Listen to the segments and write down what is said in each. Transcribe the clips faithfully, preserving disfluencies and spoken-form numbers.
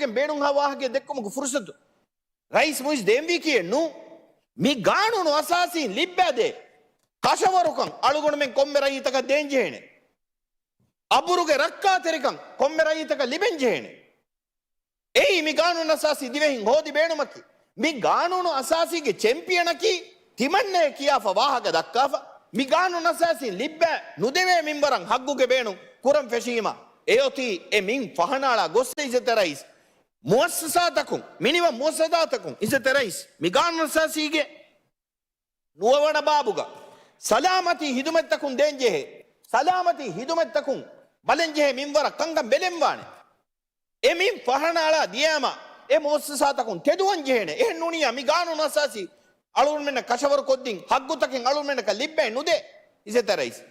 ގެން ބޭނުންހާ ވާހަކަ ދެއްކުމުގެ ފުރުސަތު ރައީސް މުއިޒް ދޭންވީކީއެއް ނޫން. މި ގާނޫނު އަސާސީން ލިއްބާދޭ ކަށަވަރުކަން އަޅުގަނޑުމެން ކޮންމެ ރައްޔިތަކަށް ދޭންޖެހޭނެ. އަބުރުގެ ރައްކާތެރިކަން ކޮންމެ ރައްޔިތަކަށް ލިބެންޖެހޭނެ. އެއީ މި ގާނޫނު އަސާސީ ދިވެހިން ހޯދި ބޭނުމަކީ. މި ގާނޫނު އަސާސީގެ ޗެމްޕިއަނަކީ ތިމަންނައޭ ކިޔާފަ ވާހަކަ ދައްކާފަ، މި ގާނޫނު އަސާސީން ލިއްބާ ނުދެވޭ މިންވަރަށް ހައްގުގެ ބޭނުން ކުރަން ފެށީމަ، އެއޮތީ އެ މިން ފަހަނާޅާ ގޮއްސެ އިއްޒަތްތެރި ރައީސް. މުއައްސަސާތަކުން، މިނިވަން މުއައްސަސާތަކުން އިއްޒަތްތެރި ރައީސް، މި ގާނޫނު އަސާސީގެ ނުވަވަނަ ބާބުގަ ސަލާމަތީ ހިދުމަތްތަކުން ދޭންޖެހޭ، ސަލާމަތީ ހިދުމަތްތަކުން ބަލަންޖެހޭ މިންވަރަށް ކަންކަން ބެލެންވާނެ. އެ މިން ފަހަނާޅާ ދިޔާމަ އެ މުއައްސަސާތަކުން ތެދުވަން ޖެހޭނެ. އެހެން ނޫނިއްޔާ މި ގާނޫނު އަސާސީ އަޅުގަނޑުމެންނަށް ކަށަވަރު ކޮށްދިން ހައްގުތަކެއް އަޅުގަނޑުމެންނަކަށް ލިއްބޭ ނުދޭ އިއްޒަތްތެރި ރައީސް.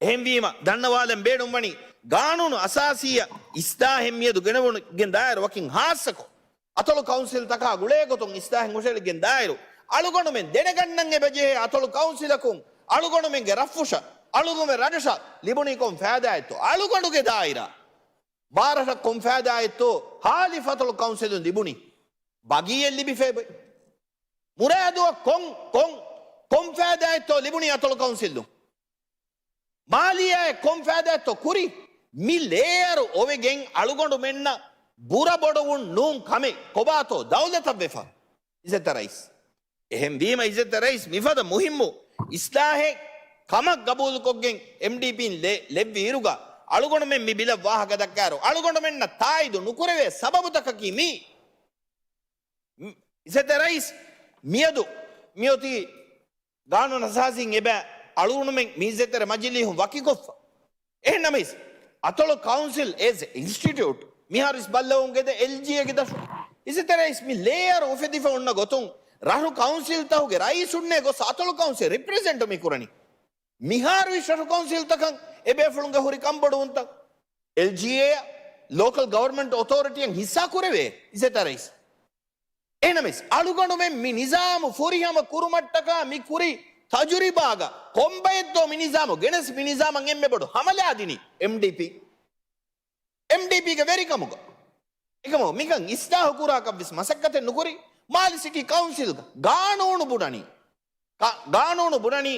އެހެންވީމަ ދަންނަވާލަން ބޭނުންވަނީ ގާނޫނު އަސާސީއަށް އިސްލާހެއް މިއަދު ގެނެވުނުގެން ދާއިރު ވަކިން ހާއްސަކޮށް، އަތޮޅު ކައުންސިލްތަކާ ގުޅޭގޮތުން އިސްލާހެއް ހުށައެޅިގެން ދާއިރު، އަޅުގަނޑުމެން ދެނެގަންނަން އެބަޖެހޭ އަތޮޅު ކައުންސިލަކުން އަޅުގަނޑުމެންގެ ރަށްފުށަށް، އަޅުގަނޑުމެން ރަށަށް ލިބުނީ ކޮން ފައިދާއެއްތޯ؟ އަޅުގަނޑުގެ ދާއިރާ ބާރަށަށް ކޮން ފައިދާއެއްތޯ؟ ހާލިފް އަތޮޅު ކައުންސިލުން ލިބުނީ ބަގީއެއް ލިބިފައިބޮތް. މުރާދުއަށް ކޮން، ކޮން، ކޮން ފައިދާއެއްތޯ ލިބުނީ އަތޮޅު ކައުންސިލުން؟ މާލިޔާއެއް ކޮން ފައިދާއެއްތޯ ކުރީ؟ މި ލޭޔަރު އޮވެގެން އަޅުގަނޑުމެންނަށް ބުރަ ބޮޑުވުން ނޫން ކަމެއް ކޮބާތޯ ދައުލަތަށް ވެފަ؟ އިއްޒަތްތެރި ރައީސް. އެހެންވީމަ އިއްޒަތްތެރި ރައީސް މިފަދަ މުހިއްމު އިސްލާހެއް ކަމަށް ގަބޫލުކޮށްގެން އެމްޑީޕީން ލެ-، ލެއްވި އިރުގަ އަޅުގަނޑުމެން މި ބިލަށް ވާހަކަ ދައްކާއިރު އަޅުގަނޑުމެންނަށް ތާއީދު ނުކުރެވޭ ސަބަބުތަކަކީ މީ. މް، އިއްޒަތްތެރި ރައީސް މިއަދު މިއޮތީ ގާނޫނު އަސާސީން އެބަ އަޅުގަނޑުމެން މި އިއްޒަތްތެރި މަޖިލީހުން ވަކިކޮށްފަ. އެހެންނަމަވެސް، އަތޮޅު ކައުންސިލް އޭޒް އެ އިންސްޓިޓިއުޓް މިހާރު ވެސް ބައްލަވަމުން ގެންދޭ އެލްޖީއޭގެ ދަށު. އިއްޒަތްތެރި ރައީސް މި ލޭޔަރު އުފެދިފަ އޮންނަ ގޮތުން ރަށު ކައުންސިލްތަކުގެ ރައީސުންނޭ ގޮސް އަތޮޅު ކައުންސިލް ރިޕްރެޒެންޓު މި ކުރަނީ. މިހާރު ވެސް ރަށު ކައުންސިލްތަކަށް އެބޭފުޅުންގެ ހުރި ކަންބޮޑުވުންތައް އެލްޖީއޭއަށް، ލޯކަލް ގަވަރމަންޓް އޮތޯރިޓީއަށް ހިއްސާ ކުރެވޭ އިއްޒަތްތެރި ރައީސް. އެހެންނަމަވެސް، އަޅުގަނޑުމެން މި ނިޒާމު ފުރިހަމަ ކުރުމަށްޓަކާ މި ކުރި ތަޖުރިބާގަ ކޮންބައެއްތޯ މި ނިޒާމު ގެނެސް މި ނިޒާމަށް އެންމެ ބޮޑު ހަމަލާ ދިނީ އެމްޑީޕީ. އެމްޑީޕީގެ ވެރިކަމުގަ. އެކަމަކު މިކަން އިސްލާހު ކުރާކަށް ވެސް މަސައްކަތެއް ނުކުރި. މާލެ ސިޓީ ކައުންސިލްގަ ގާނޫނު ބުނަނީ، ކަ-، ގާނޫނު ބުނަނީ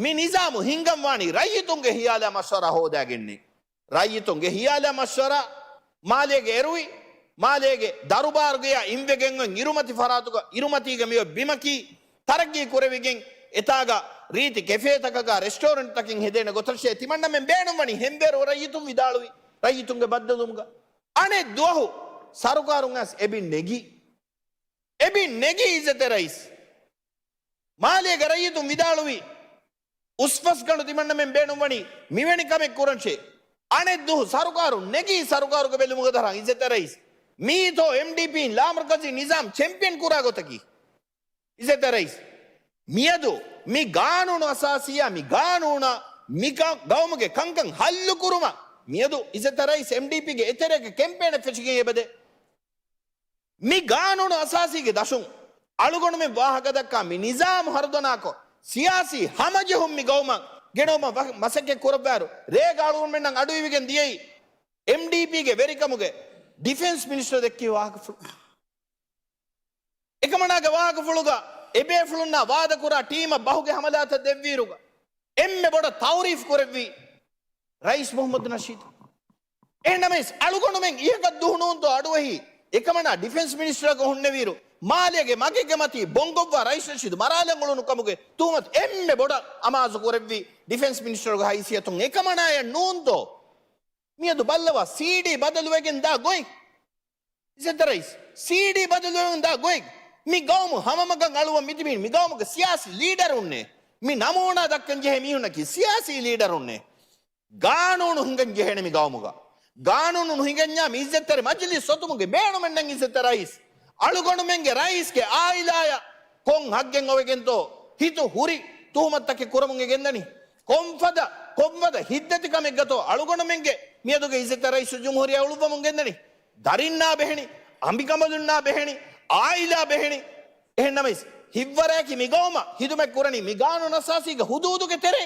މި ނިޒާމު ހިންގަންވާނީ ރައްޔިތުންގެ ހިޔާލާ މަޝްވަރާ ހޯދާގެންނޭ. ރައްޔިތުންގެ ހިޔާލާ މަޝްވަރާ މާލޭގެ އެރުވި، މާލޭގެ ދަރުބާރުގަޔާ އިންވެގެން އޮތް އިރުމަތި ފަރާތުގަ، އިރުމަތީގަ މިއޮތް ބިމަކީ ތަރައްގީ ކުރެވިގެން، އެތާގަ ރީތި ކެފޭތަކަކާ ރެސްޓޯރެންޓްތަކެއް ހެދޭނެ ގޮތަށޭ ތިމަންނަމެން ބޭނުންވަނީ ހެންވޭރު ރައްޔިތުން ވިދާޅުވި، ރައްޔިތުންގެ ބައްދަލުވުމުގަ. އަނެއް ދުވަހު ސަރުކާރުން އައިސް އެބިން ނެގި، އެބިން ނެގި އިއްޒަތްތެރި ރައީސް. މާލޭގެ ރައްޔިތުން ވިދާޅުވީ، އުސްފަސްގަނޑު ތިމަންނަމެން ބޭނުންވަނީ މިވެނި ކަމެއް ކުރަންށޭ. އަނެއް ދުވަހު ސަރުކާރުން ނެގީ ސަރުކާރުގެ ބެލުމުގަ ދަރާ އިއްޒަތްތެރި ރައީސް. މީތޯ އެމްޑީޕީން ލާމަރުކަޒީ ނިޒާމް ޗެމްޕިއަން ކުރާ ގޮތަކީ؟ އިއްޒަތްތެރި ރައީސް. މިއަދު މި ގާނޫނު އަސާސީއާ މި ގާނޫނާ މި ގަ-، ގައުމުގެ ކަންކަން ހައްލު ކުރުމަށް މިއަދު އިއްޒަތްތެރި ރައީސް އެމްޑީޕީގެ އެތެރޭގަ ކެމްޕޭނެއް ފެށިގެން އެބަދޭ. މި ގާނޫނު އަސާސީގެ ދަށުން އަޅުގަނޑުމެން ވާހަކަދައްކާ މި ނިޒާމު ހަރުދަނާކޮށް، ސިޔާސީ ހަމަޖެހުން މި ގައުމަށް ގެނައުމަށް ވަ-، މަސައްކަތް ކުރައްވާއިރު، ރޭގަ އަޅުގަނޑުމެންނަށް އަޑުއިވިގެން ދިޔައީ އެމްޑީޕީގެ ވެރިކަމުގެ ޑިފެންސް މިނިސްޓަރު ދެއްކި ވާހަކަފުޅު. އެކަމަނާގެ ވާހަކަފުޅުގަ އެބޭފުޅުންނާ ވާދަކުރާ ޓީމަށް ބަހުގެ ހަމަލާތައް ދެއްވިއިރުގަ، އެންމެ ބޮޑަށް ތައުރީފް ކުރެއްވީ ރައީސް މުހައްމަދު ނަޝީދު. އެހެންނަމަވެސް، އަޅުގަނޑުމެން އިހަކަށް ދުހު ނޫންތޯ އަޑުއެހީ؟ އެކަމަނާ ޑިފެންސް މިނިސްޓަރަކަށް ހުންނެވިއިރު، މާލޭގެ މަގެއްގެ މަތީ ބޮންގޮއްވާ ރައީސް ނަޝީދު މަރާލަން އުޅުނު ކަމުގެ ތުހުމަތު އެންމެ ބޮޑަށް އަމާޒު ކުރެއްވީ ޑިފެންސް މިނިސްޓަރުގެ ހައިސިއްޔަތުން އެކަމަނާޔަށް ނޫންތޯ؟ މިއަދު ބައްލަވާ ސީޑީ ބަދަލުވެގެން ދާ ގޮތް. އިއްޒަތްތެރި ރައީސް، ސީޑީ ބަދަލުވެގެން ދާ ގޮތް. މި ގައުމު ހަމަމަގަށް އަޅުވަން މިތިބީ މި ގައުމުގެ ސިޔާސީ ލީޑަރުންނޭ. މި ނަމޫނާ ދައްކަން ޖެހޭ މީހުންނަކީ ސިޔާސީ ލީޑަރުންނޭ. ގާނޫނު ހިނގަން ޖެހޭނެ މި ގައުމުގަ. ގާނޫނު ނުހިނގަންޏާ މި އިއްޒަތްތެރި މަޖިލީސް އޮތުމުގެ ބޭނުމެއް ނެތް އިއްޒަތްތެރި ރައީސް. އަޅުގަނޑުމެންގެ ރައީސްގެ އާއިލާޔަށް ކޮން ހައްގެއް އޮވެގެންތޯ ހިތު ހުރި ތުހުމަތުތަކެއް ކުރަމުން އެ ގެންދަނީ؟ ކޮންފަދަ، ކޮންފަދަ ހިތްދަތިކަމެއްގަތޯ އަޅުގަނޑުމެންގެ މިއަދުގެ އިއްޒަތްތެރި ރައީސުލްޖުމްހޫރިއްޔާ އުޅުއްވަމުން ގެންދަނީ؟ ދަރިންނާ ބެހެނީ، އަނބިކަނބަލުންނާ ބެހެނީ، އާއިލާ ބެހެނީ. އެހެންނަމަވެސް، ހިތްވަރާއެކީ މި ގައުމަށް ހިދުމަތް ކުރަނީ މި ގާނޫނު އަސާސީގެ ހުދޫދުގެ ތެރޭ.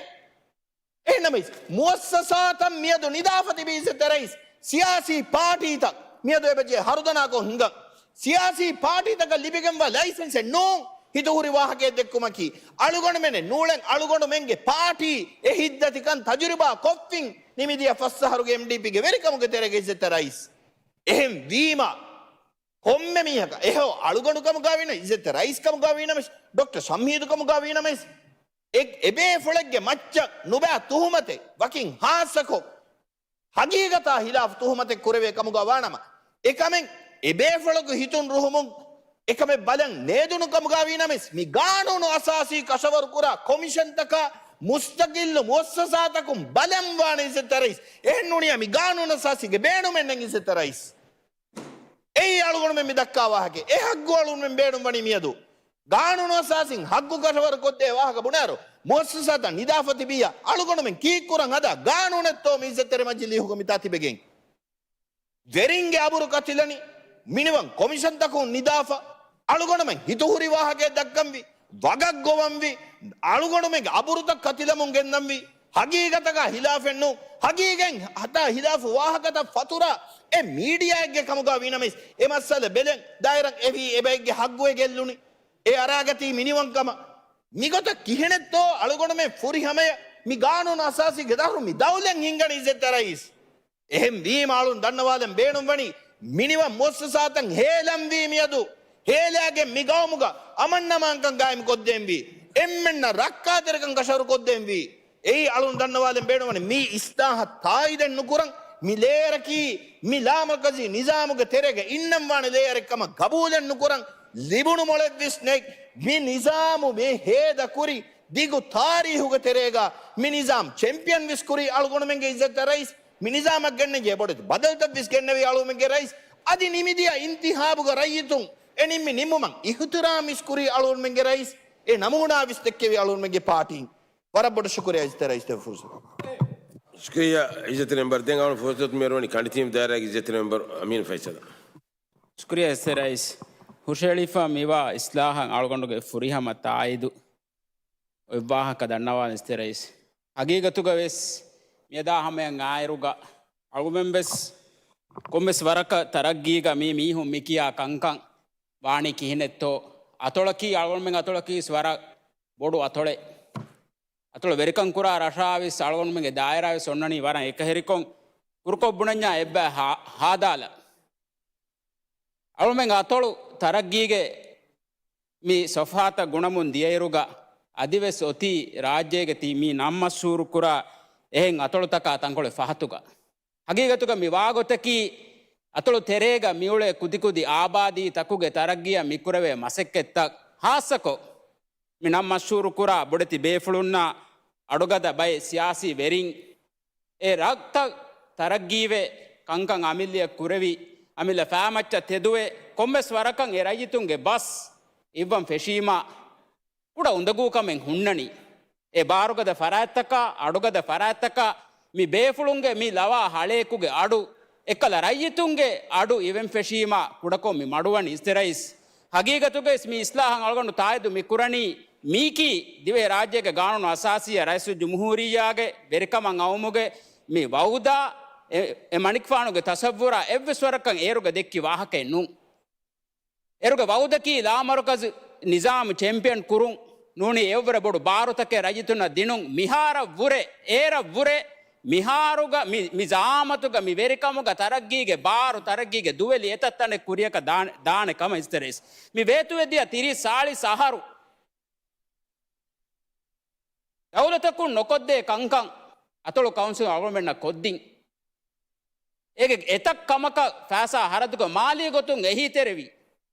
އެހެންނަމަވެސް، މުއައްސަސާތައް މިއަދު ނިދާފަ ތިބި އިއްޒަތްތެރި ރައީސް، ސިޔާސީ ޕާޓީތައް، މިއަދު އެބަޖެހޭ ހަރުދަނާކޮށް ހިނގަން. ސިޔާސީ ޕާޓީތަކަށް ލިބިގެންވާ ލައިސެންސެއް ނޫން. ހިތުހުރި ވާހަކައެއް ދެއްކުމަކީ، އަޅުގަނޑުމެނެއް ނޫޅެން އަޅުގަނޑުމެންގެ ޕާޓީ އެ ހިތްދަތިކަން ތަޖުރިބާ ކޮށްފިން ނިމިދިޔަ ފަސް އަހަރުގެ އެމްޑީޕީގެ ވެރިކަމުގެ ތެރޭގަ އިއްޒަތްތެރި ރައީސް. އެހެން ވީމަ، ކޮންމެ މީހަކަށް އެހެއޮ އަޅުގަނޑު ކަމުގަ ވީނަމަ، އިއްޒަތްތެރި ރައީސް ކަމުގަ ވީނަމަވެސް، ޑޮކްޓަރ ޝަމްހީދު ކަމުގަ ވީނަމަވެސް، އެ، އެބޭފުޅެއްގެ މައްޗަށް ނުބައި ތުހުމަތެއް ވަކިން ހާއްސަކޮށް، ހަގީގަތާ ހިލާފު ތުހުމަތެއް ކުރެވޭ ކަމުގަ ވާނަމަ، އެކަމެއް އެބޭފުޅަކު ހިތުން ރުހުމުން އެކަމެއް ބަލަން ނޭދުނު ކަމުގަ ވީނަމަވެސް، މި ގާނޫނު އަސާސީ ކަށަވަރު ކުރާ ކޮމިޝަންތަކާ މުސްތަގިއްލު މުއައްސަސާތަކުން ބަލަން ވާނެ އިއްޒަތްތެރި ރައީސް. އެހެން ނޫނިއްޔާ މި ގާނޫނު އަސާސީގެ ބޭނުމެއް ނެތް އިއްޒަތްތެރި ރައީސް. އެއީ އަޅުގަނޑުމެން މި ދައްކާ ވާހަކަ. އެ ހައްގު އަޅުގަނޑުމެން ބޭނުން ވަނީ މިއަދު. ގާނޫނު އަސާސީން ހައްގު ކަށަވަރު ކޮށްދޭ ވާހަކަ ބުނާއިރު، މުއައްސަސާތައް ނިދާފަ ތިބިއްޔާ އަޅުގަނޑުމެން ކީއްކުރަން ހަދާ ގާނޫނެއްތޯ މި އިއްޒަތްތެރި މަޖިލީހުގަ މިތާ ތިބެގެން؟ ވެރިންގެ އަބުރު ކަތިލަނީ، މިނިވަން ކޮމިޝަންތަކުން ނިދާފަ، އަޅުގަނޑުމެން ހިތުހުރި ވާހަކައެއް ދައްކަންވީ، ވަގަށް ގޮވަންވީ، އަޅުގަނޑުމެންގެ އަބުރުތައް ކަތިލަމުން ގެންނަންވީ، ހަގީގަތަކާ ހިލާފެއްނޫން، ހަގީގަތް ހިލާފު ވާހަކަތައް ފަތުރާ އެ މީޑިއާއެއްގެ ކަމުގަ ވީނަމަވެސް، އެ މައްސަލަ ބެލެން ދާއިރަށް އެވީ އެބައެއްގެ ހައްގު އެ ގެއްލުނީ. އެ އަރާގަތީ މިނިވަންކަމަށް. މިގޮތަށް ކިހިނެއްތޯ އަޅުގަނޑުމެން ފުރިހަމަޔަށް މި ގާނޫނު އަސާސީގެ ދަށުން މި ދައުލަތް ހިންގަނީ އިއްޒަތްތެރި ރައީސް. އެހެން ވީމަ އަޅުން ދަންނަވާލަން ބޭނުންވަނީ، މިނިވަން މުއައްސަސާތައް ހޭލަންވީ މިއަދު. ހޭލާގެން މި ގައުމުގަ އަމަންއަމާންކަން ގާއިމްކޮށްދޭންވީ. އެންމެންނަށް ރައްކާތެރިކަން ކަށަވަރުކޮށްދޭންވީ. އެއީ އަޅުން ދަންނަވާލަން ބޭނުންވަނީ، މި އިސްލާހަށް ތާއީދެއް ނުކުރަން، މި ލޭޔަރަކީ މި ލާމަރުކަޒީ ނިޒާމުގެ ތެރޭގަ އިންނަންވާނެ ލޭޔަރެއް ކަމަށް ގަބޫލެއް ނުކުރަން، ލިބުނު މޮޅެއްވެސް ނެތް. މި ނިޒާމު މި ހޭދަ ކުރި ދިގު ތާރީހުގެ ތެރޭގަ މި ނިޒާމް ޗެމްޕިއަން ވެސް ކުރީ އަޅުގަނޑުމެންގެ އިއްޒަތްތެރި ރައީސް. މި ނިޒާމަށް ގެންނަންޖެހޭ ބޮޑެތި ބަދަލުތައް ވެސް ގެންނެވީ އަޅުގަނޑުމެންގެ ރައީސް. އަދި ނިމިދިޔަ އިންތިހާބުގަ ރައްޔިތުން އެ ނިންމި ނިންމުމަށް އިހުތިރާމް ވެސް ކުރީ އަޅުގަނޑުމެންގެ ރައީސް. އެ ނަމޫނާ ވެސް ދެއްކެވީ އަޅުގަނޑުމެންގެ ޕާޓީން. ވަރަށް ބޮޑަށް ޝުކުރިއްޔާ އިއްޒަތްތެރި ރައީސް ދެއްވި ފުރުސަތަށް. ޝުކުރިއްޔާ އިއްޒަތްތެރި މެމްބަރު. ދެން އަޅުގަނޑު ފުރުސަތު މިއަރުވަނީ ކަނޑިތީމް ދާއިރާގެ އިއްޒަތްތެރި މެމްބަރު އަމީނު ފައިސަލަށް. ޝުކުރިއްޔާ އިއްޒަތްތެރި ރައީސް. ހުށައެޅިފަ މިވާ އިސްލާހަށް އަޅުގަނޑުގެ ފުރިހަމަ ތާއީދު އޮތް ވާހަކަ ދަންނަވާލަން އިއްޒަތްތެރި ރައީސް. ހަގީގަތުގަ ވެސް މިއަދާ ހަމަޔަށް އާއިރުގަ އަޅުގަނޑުމެން ވެސް ކޮންމެސް ވަރަކަށް ތަރައްގީގަ މީ މީހުން މިކިޔާ ކަންކަން ވާނީ ކިހިނެއްތޯ؟ އަތޮޅަކީ އަޅުގަނޑުމެން އަތޮޅަކީ ވެސް ވަރަށް ބޮޑު އަތޮޅެއް. އަތޮޅު ވެރިކަން ކުރާ ރަށާ ވެސް އަޅުގަނޑުމެންގެ ދާއިރާ ވެސް އޮންނަނީ ވަރަށް އެކަހެރިކޮށް ކުރުކޮށް ބުނަންޏާ އެއްބައި ހާ-، ހާދާލަ. އަޅުމެން އަތޮޅު ތަރައްގީގެ މި ސޮފްހާތައް ގުނަމުން ދިޔައިރުގަ އަދިވެސް އޮތީ ރާއްޖޭގެ ތި-، މި ނަން މަޝްހޫރު ކުރާ އެހެން އަތޮޅުތަކާ ތަންކޮޅެއް ފަހަތުގަ. ހަގީގަތުގަ މި ވާގޮތަކީ އަތޮޅު ތެރޭގަ މިއުޅޭ ކުދިކުދި އާބާދީ ތަކުގެ ތަރައްގީއަށް މިކުރެވޭ މަސައްކަތްތައް ހާއްސަކޮށް، މި ނަން މަޝްހޫރު ކުރާ ބޮޑެތި ބޭފުޅުންނާ އަޑުގަދަ ބައެއް ސިޔާސީ ވެރިން އެ ރަށްތައް ތަރައްގީވެ، ކަންކަން އަމިއްލަޔަށް ކުރެވި، އަމިއްލަ ފައިމައްޗަށް ތެދުވެ، ކޮންމެސް ވަރަކަށް އެ ރައްޔިތުންގެ ބަސް އިއްވަން ފެށީމާ، ކުޑަ އުނދަގޫކަމެއް ހުންނަނީ. އެ ބާރުގަދަ ފަރާތްތަކާ، އަޑުގަދަ ފަރާތްތަކާ މި ބޭފުޅުންގެ މި ލަވާ ހަޅޭކުގެ އަޑު، އެއްކަލަ ރައްޔިތުންގެ އަޑު އިވެން ފެށީމާ، ކުޑަކޮށް މި މަޑުވަނީ އިއްޒަތްތެރި ރައީސް. ހަގީގަތުގައި ވެސް މި އިސްލާހަށް އަޅުގަނޑު ތާއީދު މި ކުރަނީ، މީކީ ދިވެހި ރާއްޖޭގެ ގާނޫނު އަސާސީއަށް ރައީސުލްޖުމްހޫރިއްޔާގެ ވެރިކަމަށް އައުމުގެ މި ވައުދާ، އެ، އެ މަނިކުފާނުގެ ތަސައްވުރާ އެއްވެސް ވަރަކަށް އޭރުގަ ދެއްކި ވާހަކައެއް ނޫން. އޭރުގެ ވައުދަކީ ލާމަރުކަޒު ނިޒާމު ޗެމްޕިއަން ކުރުން ނޫނީ އެއްވުރެ ބޮޑު ބާރުތަކެއް ރައްޔިތުންނަށް ދިނުން. މިހާރަށްވުރެ، އޭރަށްވުރެ، މިހާރުގަ މި، މި ޒައާމަތުގަ މި ވެރިކަމުގަ ތަރައްގީގެ ބާރު، ތަރައްގީގެ ދުވެލި އެތައް ތަނެއް ކުރިޔަކަށް ދާނެ، ދާނެ ކަމަށް އިއްޒަތްތެރި ރައީސް. މި ވޭތުވެދިޔަ ތިރީސް ސާޅީސް އަހަރު ދައުލަތަކުން ނުކޮށްދޭ ކަންކަން އަތޮޅު ކައުންސިލުން އަޅުގަނޑުމެންނަށް ކޮށްދިން. އޭގެ އެތައް ކަމަކަށް ފައިސާ ހަރަދުކޮށް މާލީ ގޮތުން އެހީތެރިވި،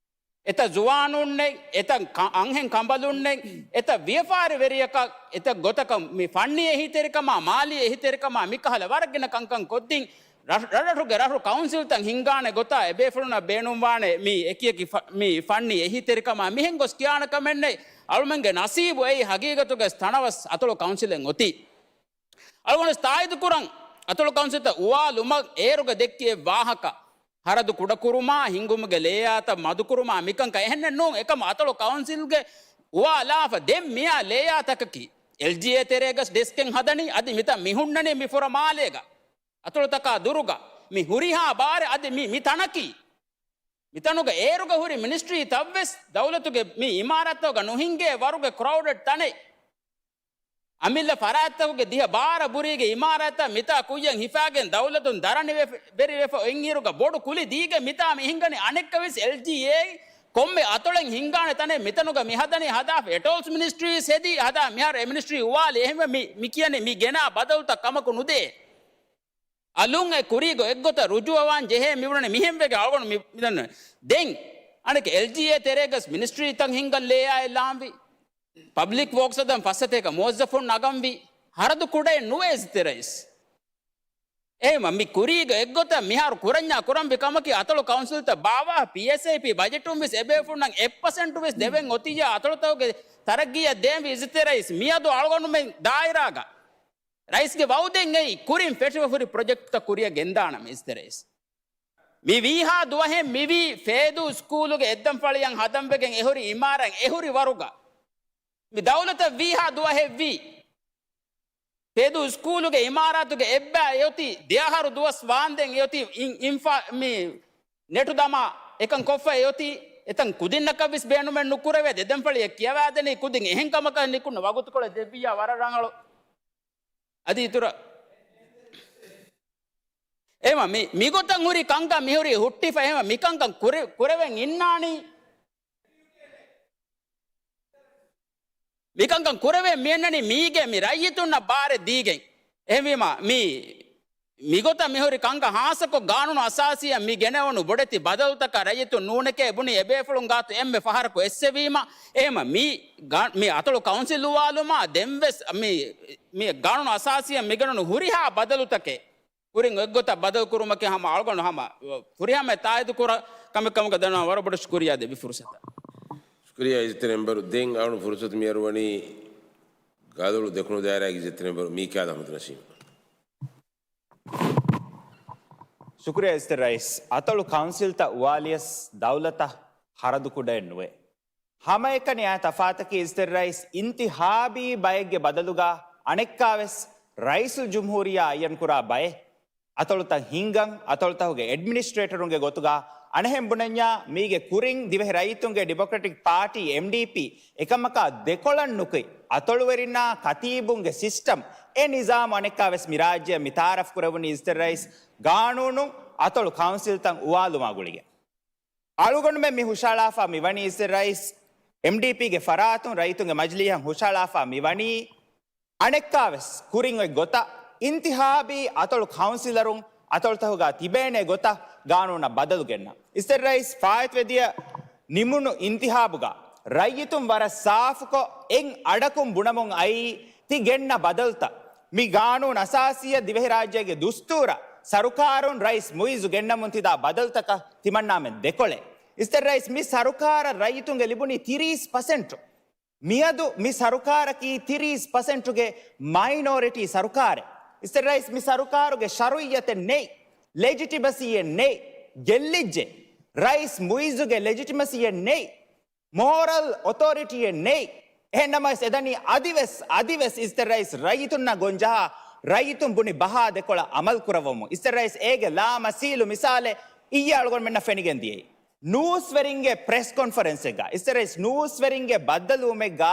އެތައް ޒުވާނުންނެއް، އެތައް ކަ-، އަންހެން ކަނބަލުންނެއް، އެތައް ވިޔަފާރިވެރިޔަކަށް، އެތައް ގޮތަކަށް މި ފަންނީ އެހީތެރިކަމާ، މާލީ އެހީތެރިކަމާ މިކަހަލަ ވަރަށް ގިނަ ކަންކަން ކޮށްދިން. ރަށް-، ރަށްރަށުގެ ރަށު ކައުންސިލްތައް ހިންގާނެ ގޮތާ އެބޭފުޅުންނަށް ބޭނުންވާނެ މި އެކިއެކި ފަ-، މި ފަންނީ އެހީތެރިކަމާ މިހެން ގޮސް ކިޔާނެ ކަމެއްނެތް. އަޅުމެންގެ ނަސީބު އެއީ ހަގީގަތުގައި ތަނަވަސް އަތޮޅު ކައުންސިލެއް އޮތީ. އަޅުގަނޑު ތާއީދު ކުރަން، އަތޮޅު ކައުންސިލްތައް އުވާލުމަށް އޭރުގަ ދެއްކި އެއް ވާހަކަ، ހަރަދު ކުޑަކުރުމާ، ހިންގުމުގެ ލޭޔާތައް މަދުކުރުމާ މިކަންކަން އެހެންނެއް ނޫން. އެކަމަށް އަތޮޅު ކައުންސިލްގެ އުވާލާފަ ދެން މިއާ ލޭޔާތަކަކީ އެލްޖީއޭ ތެރޭގަސް ޑެސްކެއް ހަދަނީ، އަދި މިތަން މި ހުންނަނީ މި ފުރަ މާލޭގަ. އަތޮޅުތަކާ ދުރުގަ މި ހުރިހާ ބާރެއް އަދި މި، މި ތަނަކީ، މިތަނުގަ އޭރުގަ ހުރި މިނިސްޓްރީތައްވެސް ދައުލަތުގެ މި އިމާރާތްތަކުގަ ނުހިނގޭ ވަރުގެ ކްރައުޑެޑް ތަނެއް. އަމިއްލަ ފަރާތްތަކުގެ ދިހަ ބާރަ ބުރީގެ އިމާރާތްތައް މިތާ ކުއްޔަށް ހިފާގެން ދައުލަތުން ދަރަނިވެ-، ވެރިވެފަ އޮތްއިރުގަ ބޮޑު ކުލި ދީގެން މިތާ މި ހިނގަނީ. އަނެއްކާވެސް އެލްޖީއޭ ކޮންމެ އަތޮޅެއް ހިނގާނެ ތަނެއް މިތަނުގަ މި ހަދަނީ ހަދާފަ. އެޓޯލްސް މިނިސްޓްރީސް ހެދީ ހަދާ މިހާރު އެ މިނިސްޓްރީ އުވާލި. އެހެންވެ މި، މި ކިޔަނީ މި ގެނާ ބަދަލުތައް ކަމަކު ނުދޭ. އަލުން އެ ކުރީގަ އެއްގޮތަށް ރުޖޫއަވާން ޖެހޭ މިވަނީ މިހެންވެގެން އަޅުގަނޑު މި، މިދަންނަވަނީ. ދެން އަނެކެ އެލްޖީއޭ ތެރޭގަސް މިނިސްޓްރީތައް ހިންގަން ލޭއާއެއް ލާންވީ. ޕަބްލިކް ވޯކްސް އަދަން ފަސް ސަތޭކަ މުވައްޒަފުން ނަގަންވީ. ހަރަދު ކުޑައެއް ނުވޭ އިއްޒަތްތެރި ރައީސް. އެހެންވީމަ މި ކުރީގަ އެއްގޮތަށް މިހާރު ކުރަންޏާ ކުރަންވި ކަމަކީ އަތޮޅު ކައުންސިލްތައް ބާއްވާ ޕީއެސްއޭޕީ ބަޖެޓުން ވެސް އެބޭފުޅުންނަށް އެއް ޕަސެންޓު ވެސް ދެވެން އޮތިއްޔާ އަތޮޅުތަކުގެ ތަރައްގީއަށް ދޭންވީ އިއްޒަތްތެރި ރައީސް. މިއަދު އަޅުގަނޑުމެން ދާއިރާގަ ރައީސްގެ ވައުދެއް އެއީ ކުރިން ފެށިފަ ހުރި ޕްރޮޖެކްޓްތައް ކުރިއަށް ގެންދާނަމޭ އިއްޒަތްތެރި ރައީސް. މި ވީހާ ދުވަހެއް މިވީ ފޭދޫ ސްކޫލުގެ އެއްދަންފަޅިއަށް ހަދަންވެގެން އެހުރި އިމާރާތް އެހުރި ވަރުގަ. މި ދައުލަތަށް ވީހާ ދުވަހެއްވީ. ފޭދޫ ސްކޫލުގެ އިމާރާތުގެ އެއްބައި އެއޮތީ ދެއަހަރު ދުވަސް ވާންދެން އެއޮތީ އިން-، އިންފާ-، މި ނެޓު ދަމާ އެކަން ކޮށްފަ އެއޮތީ އެތަން ކުދިންނަކަށްވެސް ބޭނުމެއް ނުކުރެވޭ. ދެއްދަންފަޅިއެއް ކިޔަވާދެނީ ކުދިން އެހެން ކަމަކަށް ނިކުންނަ ވަގުތުކޮޅެއް ދެއްވިއްޔާ ވަރަށް ރަނގަޅު. އަދި އިތުރަށް އެހެންވީމަ މި، މިގޮތަށް ހުރި ކަންކަން މިހުރީ ހުއްޓިފަ. އެހެންވީމަ މިކަންކަން ކުރެ-، ކުރެވެން އިންނާނީ. މިކަންކަން ކުރެވެން މިއަންނަނީ މީގެ މި ރައްޔިތުންނަށް ބާރެއް ދީގެން. އެހެންވީމަ މި، މިގޮތަށް މިހުރި ކަންކަން ހާއްސަކޮށް ގާނޫނު އަސާސީއަށް މި ގެނެވުނު ބޮޑެތި ބަދަލުތަކަށް ރައްޔިތުން ނޫނެކޭ ބުނި އެބޭފުޅުން ގާތު އެންމެ ފަހަރަކު އެއްސެވީމަ. އެހެންވީމަ މި ގާ-، މި އަތޮޅު ކައުންސިލް އުވާލުމާ ދެންވެސް މި، މި ގާނޫނު އަސާސީއަށް މިގަނުނު ހުރިހާ ބަދަލުތަކެއް ކުރިން އޮތްގޮތަށް ބަދަލުކުރުމަކީ ހަމަ އަޅުގަނޑު ހަމަ ފުރިހަމަ ތާއީދު ކުރާ ކަމެއް ކަމުގަ ދަންނަވަން ވަރަށް ބޮޑަށް ޝުކުރިއްޔާ ދެއްވި ފުރުސަތަށް. ޝުކުރިއްޔާ އިއްޒަތްތެރި މެމްބަރު. ދެން އަޅުގަނޑު ފުރުސަތު މިއަރުވަނީ ގާދޮޅު ދެކުނު ދާއިރާގެ އިއްޒަތްތެރި މެމްބަރު މީކާލް އަޙްމަދު ނަސީމް. ޝުކުރިއްޔާ އިއްޒަތްތެރި ރައީސް. އަތޮޅު ކައުންސިލްތައް އުވާލިޔަސް ދައުލަތަށް ހަރަދު ކުޑައެއް ނުވޭ. ހަމައެކަނި އާ ތަފާތަކީ އިއްޒަތްތެރި ރައީސް އިންތިހާބީ ބައެއްގެ ބަދަލުގަ އަނެއްކާވެސް ރައީސުލްޖުމްހޫރިއްޔާ އައްޔަންކުރާ ބައެއް އަތޮޅުތައް ހިންގަން، އަތޮޅުތަކުގެ އެޑްމިނިސްޓްރޭޓަރުންގެ ގޮތުގަ އަނެއްހެން ބުނަންޏާ، މީގެ ކުރިން ދިވެހި ރައްޔިތުންގެ ޑިމޮކްރެޓިކް ޕާޓީ، އެމްޑީޕީ، އެކަމަކާ ދެކޮޅަށް ނުކުތް، އަތޮޅުވެރިންނާ ކަތީބުންގެ ސިސްޓަމް، އެ ނިޒާމު އަނެއްކާވެސް މި ރާއްޖެއަށް މި ތައާރަފް ކުރެވުނީ އިއްޒަތްތެރި ރައީސް ގާނޫނުން އަތޮޅު ކައުންސިލްތައް އުވާލުމާ ގުޅިގެން. އަޅުގަނޑުމެން މި ހުށައަޅާފަ މިވަނީ އިއްޒަތްތެރި ރައީސް، އެމްޑީޕީގެ ފަރާތުން ރައްޔިތުންގެ މަޖިލީހަށް ހުށައަޅާފަ މިވަނީ، އަނެއްކާވެސް ކުރިން އޮތް ގޮތަށް އިންތިހާބީ އަތޮޅު ކައުންސިލަރުން އަތޮޅުތަކުގަ ތިބޭނެ ގޮތަށް ގާނޫނަށް ބަދަލު ގެންނަން. އިއްޒަތްތެރި ރައީސް ފާއިތުވެދިޔަ ނިމުނު އިންތިހާބުގަ ރައްޔިތުން ވަރަށް ސާފުކޮށް އެއް އަޑަކުން ބުނަމުން އައީ ތި ގެންނަ ބަދަލުތައް. މި ގާނޫނު އަސާސީއަށް ދިވެހިރާއްޖޭގެ ދުސްތޫރަށް ސަރުކާރުން ރައީސް މުއިއްޒު ގެންނަމުން ތިދާ ބަދަލުތަކަށް ތިމަންނާމެން ދެކޮޅެއް. އިއްޒަތްތެރި ރައީސް މި ސަރުކާރަށް ރައްޔިތުންގެ ލިބުނީ ތިރީސް ޕަސެންޓު. މިއަދު މި ސަރުކާރަކީ ތިރީސް ޕަސެންޓުގެ މައިނޯރިޓީ ސަރުކާރެއް. އިއްޒަތްތެރި ރައީސް މި ސަރުކާރުގެ ޝަރުއިއްޔަތެއް ނެތް، ލެޖިޓިމަސީއެއް ނެތް، ގެއްލިއްޖެ. ރައީސް މުއިއްޒުގެ ލެޖިޓިމަސީއެއް ނެތް، މޯރަލް އޮތޯރިޓީއެއް ނެތް. އެހެންނަމަވެސް އެދަނީ އަދިވެސް، އަދިވެސް އިއްޒަތްތެރި ރައީސް ރައްޔިތުންނަށް ގޮންޖަހާ، ރައްޔިތުން ބުނި ބަހާ ދެކޮޅަށް އަމަލު ކުރައްވަމުން. އިއްޒަތްތެރި ރައީސް އޭގެ ލާމަސީލު މިސާލެއް އިއްޔެ އަޅުގަނޑުމެންނަށް ފެނިގެން ދިޔައީ. ނޫސްވެރިންގެ ޕްރެސް ކޮންފަރެންސެއްގަ، އިއްޒަތްތެރި ރައީސް ނޫސްވެރިންގެ ބައްދަލުވުމެއްގަ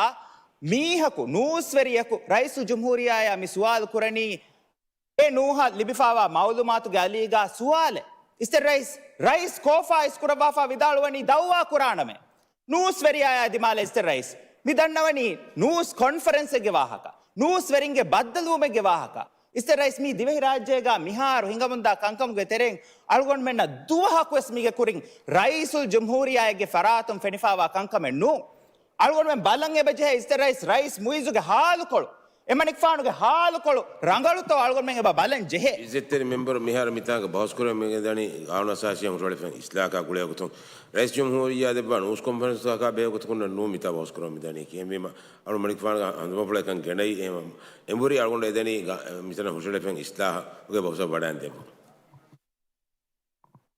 މީހަކު، ނޫސްވެރިޔަކު ރައީސުލްޖުމްހޫރިއްޔާއާ މި ސުވާލު ކުރަނީ، އެ ނޫހަށް ލިބިފާވާ މައުލޫމާތުގެ އަލީގަ ސުވާލެއް. އިއްޒަތްތެރި ރައީސް، ރައީސް ކޯފާ އިސްކުރައްވާފާ ވިދާޅުވަނީ ދައުވާ ކުރާނަމޭ. ނޫސްވެރިޔާއާ ދިމާލަށް އިއްޒަތްތެރި ރައީސް، މި ދަންނަވަނީ ނޫސް ކޮންފަރެންސެއްގެ ވާހަކަ، ނޫސްވެރިންގެ ބައްދަލުވުމެއްގެ ވާހަކަ. އިއްޒަތްތެރި ރައީސް، މީ ދިވެހިރާއްޖޭގަ މިހާރު ހިނގަމުންދާ ކަންކަމުގެ ތެރެއިން އަޅުގަނޑުމެންނަށް ދުވަހަކުވެސް މީގެ ކުރިން ރައީސުލްޖުމްހޫރިއްޔާއެއްގެ ފަރާތުން ފެނިފާވާ ކަންކަމެއް ނޫން. އަޅުގަނޑުމެން ބަލަން އެބަ ޖެހޭ އިއްޒަތްތެރި ރައީސް، ރައީސް މުއިއްޒުގެ ހާލުކޮޅު، އެމަނިކުފާނުގެ ހާލުކޮޅު ރަނގަޅުތޯ އަޅުގަނޑުމެން އެބަ ބަލަން ޖެހޭ. އިއްޒަތްތެރި މެމްބަރު، މިހާރު މިތާނގަ ބަހުސް ކުރަން މިދަނީ ގާނޫނު އަސާސީއަށް ހުށަހެޅިފައި އިސްލާހަކާ ގުޅޭ ގޮތުން. ރައީސް ޖުމްހޫރިއްޔާ ދެއްވާ ނޫސް ކޮންފަރެންސްތަކާ ބެހޭ ގޮތަކުން ނޫން މިތާ ބަހުސް ކުރަން މިދަނީ. އެހެންވީމަ އަޅު މަނިކުފާނުގެ ހަނދުމަފުޅަކަށް ގެނައި، އެހެން އެނބުރި އަޅުގަނޑު އެދެނީ ގާ-، މިތަނަށް ހުށަހެޅިފައި އިސްލާހުގެ ބަހުސަށް ވަޑައިން ދެއްވުން.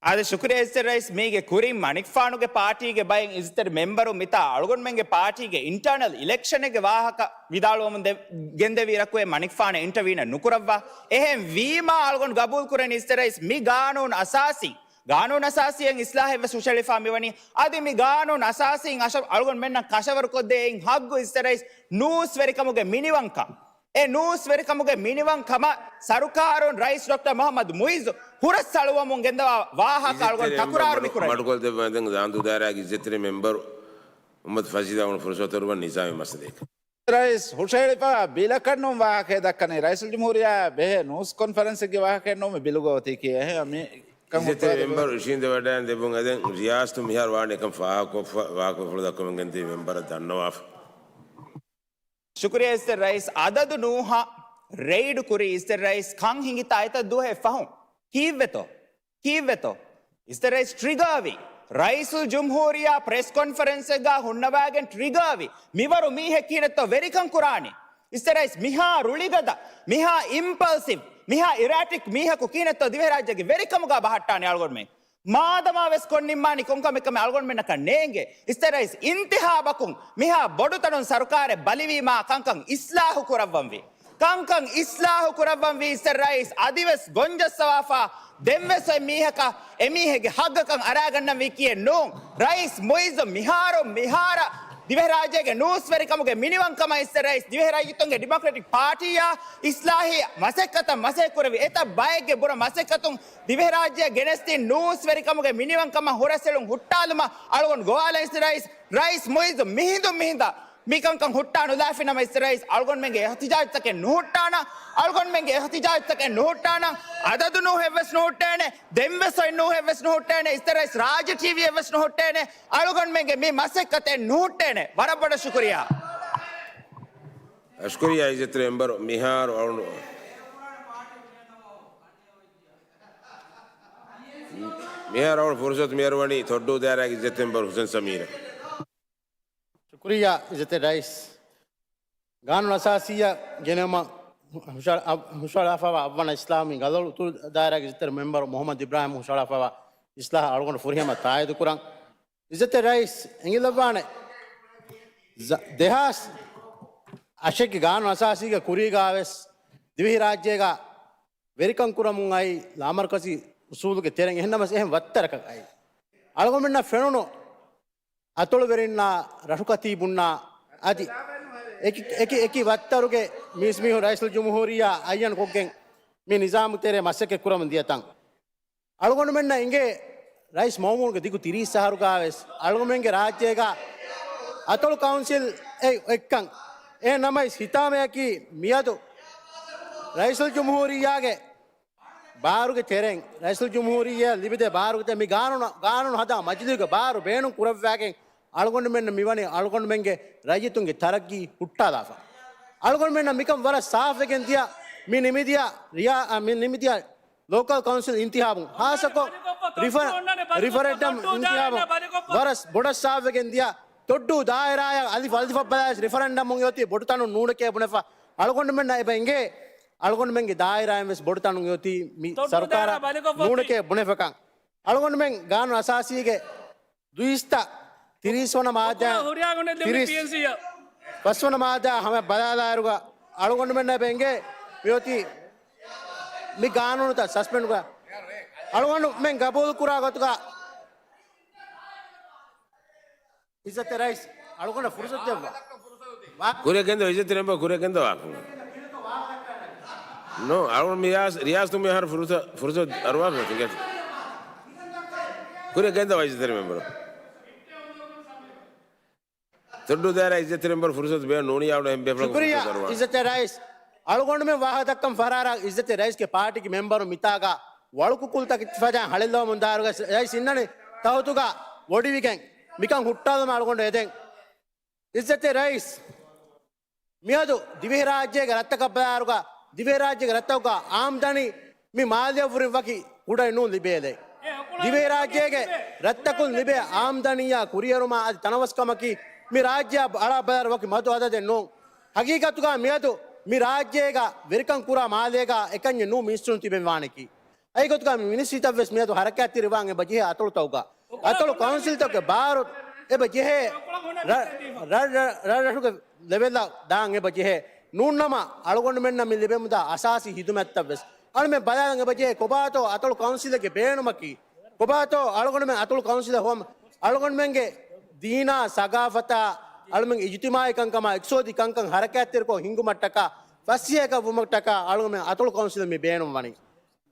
އާދެ، ޝުކުރިއްޔާ އިއްޒަތްތެރި ރައީސް. މީގެ ކުރިން މަނިކުފާނުގެ ޕާޓީގެ ބައެއް އިއްޒަތްތެރި މެމްބަރު މިތާ އަޅުގަނޑުމެންގެ ޕާޓީގެ އިންޓާނަލް އިލެކްޝަނެއްގެ ވާހަކަ ވިދާޅުވަމުން ދެ-، ގެންދެވި އިރަކު އެ މަނިކުފާނަށް އިންޓަވީނެއް ނުކުރައްވާ. އެހެން ވީމާ އަޅުގަނޑު ގަބޫލު ކުރަނީ އިއްޒަތްތެރި ރައީސް މި ގާނޫނު އަސާސީ، ގާނޫނު އަސާސީއަށް އިސްލާހެއް ވެސް ހުށައެޅިފާ މިވަނީ. އަދި މި ގާނޫނު އަސާސީން އަށަ-، އަޅުގަނޑުމެންނަށް ކަށަވަރުކޮށްދޭ އިން ހައްގު އިއްޒަތްތެރި ރައީސް ނޫސްވެރިކަމުގެ މިނިވަންކަން. އެ ނޫސްވެރިކަމުގެ މިނިވަން ކަމަށް ސަރުކާރުން ރައީސް ޑޮކްޓަރ މުހައްމަދު މުއިއްޒު ހުރަސްއަޅުވަމުން ގެންދަވާ ވާހަކަ އަޅުގަނޑު ތަކުރާރު މިކުރަނީ. މަޑުކޮށްދެއްވަންދެން ދާންދޫ ދާއިރާގެ އިއްޒަތްތެރި މެމްބަރު މުހައްމަދު ފަޒީލާ ފުރުސަތު އަރުވަން ނިޒާމީ މައްސަލައެއް. ރައީސް ހުށައެޅިފަ ބިލަކަށް ނޫން ވާހަކައެއް ދައްކަނީ. ރައީސުލްޖުމްހޫރިއްޔާ ބެހޭ ނޫސް ކޮންފަރެންސެއްގެ ވާހަކައެއް ނޫން މި ބިލުގަ އޮތީކީ. އެހެން މިކަން އިއްޒަތްތެރި މެމްބަރު އިށީނދެވަޑައިގެން ދެއްވުން އެދެން ރިޔާސަތު މިހާރު ވާނެ އެކަން ފާހަގަކޮށްފަ ވާހަކަފުޅު ދައްކަމުން ގެންދިޔަ މެމްބަރަށް ދަންނަވާފަ. ޝުކުރިއްޔާ އިއްޒަތްތެރި ރައީސް. އަދަދު ނޫހަށް ރެއިޑް ކުރި އިއްޒަތްތެރި ރައީސް ކަން ހިނގިތާ އެތައް ދުވަހެއް ފަހުން. ކީއްވެތޯ؟ ކީއްވެތޯ؟ އިއްޒަތްތެރި ރައީސް ޓްރިގާވި. ރައީސުލްޖުމްހޫރިއްޔާ ޕްރެސް ކޮންފަރެންސެއްގަ ހުންނަވައިގެން ޓްރިގާވި. މިވަރު މީހެއް ކިހިނެއްތޯ ވެރިކަން ކުރާނީ؟ އިއްޒަތްތެރި ރައީސް މިހާ ރުޅިގަދަ، މިހާ އިމްޕަލްސިވް، މިހާ އިރާޓިކް މީހަކު ކިހިނެއްތޯ ދިވެހިރާއްޖޭގެ ވެރިކަމުގަ ބަހައްޓާނީ އަޅުގަނޑުމެން؟ މާދަމާ ވެސް ކޮން ނިންމާނީ ކޮންކަމެއްކަމެއް އަޅުގަނޑުމެންނަކަށް ނޭނގޭ. އިއްޒަތްތެރި ރައީސް އިންތިހާބަކުން މިހާ ބޮޑުތަނުން ސަރުކާރެއް ބަލިވީމާ ކަންކަން އިސްލާހު ކުރައްވަންވީ. ކަންކަން އިސްލާހު ކުރައްވަންވީ އިއްޒަތްތެރި ރައީސް. އަދިވެސް ގޮންޖައްސަވާފަ ދެންވެސް އޮތް މީހަކަށް އެމީހެއްގެ ހައްގަކަށް އަރާގަންނަންވީކީއެއް ނޫން. ރައީސް މުއިއްޒު މިހާރު މިހާރަށް ދިވެހިރާއްޖޭގެ ނޫސްވެރިކަމުގެ މިނިވަންކަމަށް އިއްޒަތްތެރި ރައީސް ދިވެހިރައްޔިތުންގެ ޑިމޮކްރެޓިކް ޕާޓީއާ އިސްލާހީ މަސައްކަތަށް މަސައްކަތް ކުރެވި އެތައް ބައެއްގެ ބުރަ މަސައްކަތުން ދިވެހިރާއްޖެއަށް ގެނެސްދިން ނޫސްވެރިކަމުގެ މިނިވަންކަމަށް ހުރަސްއެޅުން ހުއްޓާލުމަށް އަޅުގަނޑު ގޮވާލަން އިއްޒަތްތެރި ރައީސް، ރައީސް މުއިއްޒު މިހިނދު މިހިނދާ މިކަންކަން ހުއްޓާ ނުލާފިނަމަ އިއްޒަތްތެރި ރައީސް އަޅުގަނޑުމެންގެ އިހްތިޖާޖުތަކެއް ނުހުއްޓާނަ، އަޅުގަނޑުމެންގެ އިހްތިޖާޖުތަކެއް ނުހުއްޓާނަ، އަދަދު ނޫހެއްވެސް ނުހުއްޓޭނެ، ދެންވެސް އޮތް ނޫހެއްވެސް ނުހުއްޓޭނެ، އިއްޒަތްތެރި ރައީސް ރާއްޖެ ޓީވީއެއްވެސް ނުހުއްޓޭނެ، އަޅުގަނޑުމެންގެ މި މަސައްކަތެއް ނުހުއްޓޭނެ. ވަރަށް ބޮޑަށް ޝުކުރިއްޔާ. ޝުކުރިއްޔާ އިއްޒަތްތެރި މެމްބަރު މިހާރު އަޅު މިހާރު އަޅު ފުރުސަތު މިއަރުވަނީ ތޮއްޑޫ ދާއިރާގެ އިއްޒަތްތެރި މެމްބަރު ހުސެން ސަމީރަށް. ޝުކުރިއްޔާ އިއްޒަތްތެރި ރައީސް. ގާނޫނު އަސާސީއަށް ގެނައުމަށް ހުށަ-، ހުށަހަޅާފައިވާ އަށްވަނަ އިސްލާމީ ގަލޮޅު އުތުރު ދާއިރާގެ އިއްޒަތްތެރި މެމްބަރު މުހައްމަދު އިބްރާހިމް ހުށަހަޅާފައިވާ އިސްލާހަށް އަޅުގަނޑު ފުރިހަމަ ތާއީދު ކުރަން. އިއްޒަތްތެރި ރައީސް އެނގިލައްވާނެ، ޒ-، ދެހާސް އަށެއްގެ ގާނޫނު އަސާސީގެ ކުރީގާވެސް ދިވެހިރާއްޖޭގަ ވެރިކަން ކުރަމުން އައި ލާމަރުކަޒީ އުސޫލުގެ ތެރެއިން އެހެންނަމަވެސް އެހެން ވައްތަރަކަށް އައި. އަޅުގަނޑުމެންނަށް ފެނުނު އަތޮޅުވެރިންނާ ރަށުކަތީބުންނާ އަދި އެކި، އެކި، އެކި ވައްތަރުގެ މީސްމީހުން ރައީސުލްޖުމްހޫރިއްޔާ އައްޔަން ކޮށްގެން މި ނިޒާމު ތެރޭ މަސައްކަތް ކުރަމުން ދިޔަ ތަން. އަޅުގަނޑުމެންނަށް އިނގޭ ރައީސް މައުމޫނުގެ ދިގު ތިރީސް އަހަރުގާވެސް އަޅުގަނޑުމެންގެ ރާއްޖޭގަ އަތޮޅު ކައުންސިލް އެއް އޮތްކަން. އެހެން ނަމަވެސް ހިތާމަޔަކީ މިއަދު ރައީސުލްޖުމްހޫރިއްޔާގެ ބާރުގެ ތެރެއިން، ރައީސުލްޖުމްހޫރިއްޔާ ލިބިދޭ ބާރުގެ ތެރެއިން މި ގާނޫނު، ގާނޫނު ހަދާ މަޖިލީހުގެ ބާރު ބޭނުން ކުރައްވާގެން އަޅުގަނޑުމެންނަށް މިވަނީ އަޅުގަނޑުމެންގެ ރައްޔިތުންގެ ތަރައްގީ ހުއްޓާލާފަ. އަޅުގަނޑުމެންނަށް މިކަން ވަރަށް ސާފުވެގެން ދިޔަ، މި ނިމިދިޔަ ރިޔާ-، މި ނިމިދިޔަ ލޯކަލް ކައުންސިލް އިންތިހާބުން ހާއްސަކޮށް ރިފަ-، ރިފަރެންޑަމް އިންތިހާބުން ވަރަސް ބޮޑަށް ސާފުވެގެން ދިޔަ، ތޮއްޑޫ ދާއިރާއަށް އަލިފް އަލިފަށް ބަލާވެސް ރިފަރެންޑަމުން އޮތީ ބޮޑުތަނުން ނޫނެކޭ ބުނެފަ. އަޅުގަނޑުމެންނަށް އެބަ އެނގޭ، އަޅުގަނޑުމެންގެ ދާއިރާއިން ވެސް ބޮޑުތަނުން އޮތީ މި ސަރުކާރަށް ނޫނެކޭ ބުނެފަކަން. އަޅުގަނޑުމެން ގާނޫނު އަސާސީގެ ދުއިސައްތަ ތިރީސް ވަނަ މާއްދާ، ތިރީސް ފަސް ވަނަ މާއްދާ ހަމަ ބަލާލާއިރުގަ އަޅުގަނޑުމެންނަށް އެބަ އެނގޭ މިއޮތީ މި ގާނޫނުތައް ސަސްޕެންޑް ކުރާ. އަޅުގަނޑުމެން ގަބޫލު ކުރާ ގޮތުގަ އިއްޒަތްތެރި ރައީސް އަޅުގަނޑަށް ފުރުސަތު ދެއްވާ. ކުރިއަށް ގެންދަވާ، އިއްޒަތްތެރި މެމްބަރު ކުރިއަށް ގެންދަވާ. ނޯ، އަޅުގަނޑު މި ރިޔާސް-، ރިޔާސަތު މިހާރު ފުރުސަ-، ފުރުސަތު އަރުވާފަ ތިނގޭތި. ކުރިއަށް ގެންދަވާ އިއްޒަތްތެރި މެމްބަރު. ތޮއްޑޫ ދާއިރާ އިއްޒަތްތެރި މެމްބަރު ފުރުސަތު ބޭނުން ނޫނިއްޔާ އުޑު އެހެން ބޭފުޅަކު ޝުކުރިއްޔާ ފުރުސަތު އަރުވާ. އިއްޒަތްތެރި ރައީސް. އަޅުގަނޑުމެން ވާހަކަ ދައްކަން ފަރާރާ އިއްޒަތްތެރި ރައީސްގެ ޕާޓީގެ މެމްބަރު މިތާގަ ވަޅު ކުކުޅުތަކެއް ފަދައިން ހަޅެއްލަވަމުން ދާއިރުގަ ރައީސް އިންނަނީ ތަހުތުގަ ވޮޑިވިގެން މިކަން ހުއްޓާލުމަށް އަޅުގަނޑު އެދެން. އިއްޒަތްތެރި ރައީސް، މިއަދު ދިވެހިރާއްޖޭގެ ރަށްތަކަށް ބަލާއިރުގަ ދިވެހިރާއްޖޭގެ ރަށްތަކުގަ އާމްދަނީ މި މާލެއަށްވުރެން ވަކި ކުޑައެއް ނޫން ލިބޭލެއް. ދިވެހިރާއްޖޭގެ ރަށްތަކުން ލިބޭ އާމްދަނީއާ ކުރިއެރުމާ އަދި ތަނަވަސްކަމަކީ މި ރާއްޖެއަށް އަޅާ ބަލާއިރު ވަކި މަދު އަދަދެއް ނޫން. ހަގީގަތުގަ މިއަދު މި ރާއްޖޭގަ ވެރިކަން ކުރާ މާލޭގަ އެކަންޏެއް ނޫން މީސްތުން ތިބެން ވާނެކީ. އެގޮތުގަ މި މިނިސްޓްރީތައް ވެސް މިއަދު ހަރަކާތްތެރިވާން އެބަ ޖެހޭ އަތޮޅުތަކުގަ. އަތޮޅު ކައުންސިލްތަކުގެ ބާރު އެބަ ޖެހޭ ރަ-، ރަ-، ރަ-، ރަށްރަށުގެ ލެވެލްއަށް ދާން އެބަ ޖެހޭ. ނޫންނަމަ އަޅުގަނޑުމެންނަށް މި ލިބެމުންދާ އަސާސީ ހިދުމަތްތައް ވެސް އަޅުމެން ބަލާލަން އެބަ ޖެހޭ. ކޮބާތޯ އަތޮޅު ކައުންސިލެއްގެ ބޭނުމަކީ؟ ކޮބާތޯ އަޅުގަނޑުމެން އަތޮޅު ކައުންސިލަށް ހޮވަމު އަޅުގަނޑުމެންގެ ދީނާ، ސަގާފަތާ، އަޅުމެންގެ އިޖުތިމާއީ ކަންކަމާ، އިޤްތިޞާދީ ކަންކަން ހަރަކާތްތެރިކޮށް ހިންގުމަށްޓަކާ، ފަސޭހަކަށް ވުމަށްޓަކާ އަޅުގަނޑުމެން އަތޮޅު ކައުންސިލަށް މި ބޭނުން ވަނީ.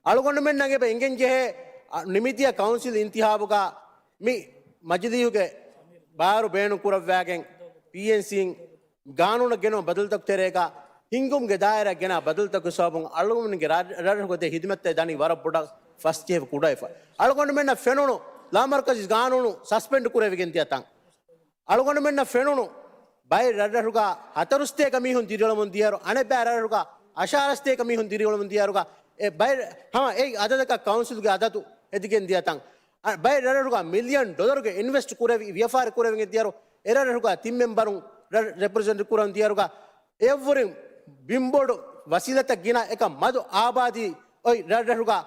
އަޅުގަނޑުމެންނަށް އެބަ އެނގެން ޖެހޭ، އަ، ނިމިދިޔަ ކައުންސިލް އިންތިހާބުގަ މި މަޖިލީހުގެ ބާރު ބޭނުން ކުރައްވާގެން ޕީއެންސީން ގާނޫނަށް ގެނައު ބަދަލުތަކު ތެރޭގަ ހިންގުމުގެ ދާއިރާ ގެނާ ބަދަލުތަކު ސަބަބުން އަޅުގަނޑުގެ ރާ-، ރަށްރަށުގަ ދޭ ހިދުމަތްތައް ދަނީ ވަރަށް ބޮޑަށް ފަސްޖެހިފަ ކުޑަވެފަ. އަޅުގަނޑުމެންނަށް ފެނުނު ލާމަރުކަޒީ ގާނޫނު ސަސްޕެންޑް ކުރެވިގެން ދިޔަ ތަން. އަޅުގަނޑުމެންނަށް ފެނުނު ބައެއް ރަށްރަށުގަ ހަތަރުސަތޭކަ މީހުން ދިރިއުޅެމުން ދިޔައިރު، އަނެއް ބައި ރަށްރަށުގަ އަށާރަސަތޭކަ މީހުން ދިރިއުޅެމުން ދިޔައިރުގަ، އެ ބައެއް ހަމަ އެ އަދަދަކަށް ކައުންސިލުގެ އަދަދު ހެދިގެން ދިޔަ ތަން. އަ، ބައެއް ރަށްރަށުގަ މިލިއަން ޑޮލަރުގެ އިންވެސްޓް ކުރެވި، ވިޔަފާރި ކުރެވިގެން ދިޔައިރު، އެ ރަށްރަށުގަ ތިން މެމްބަރުން ރަށް ރެޕްރެޒެންޓް ކުރަން ދިޔައިރުގަ، އެއަށްވުރެން ބިންބޮޑު ވަސީލަތައް ގިނަ އެކަ މަދު އާބާދީ އޮތް ރަށްރަށުގަ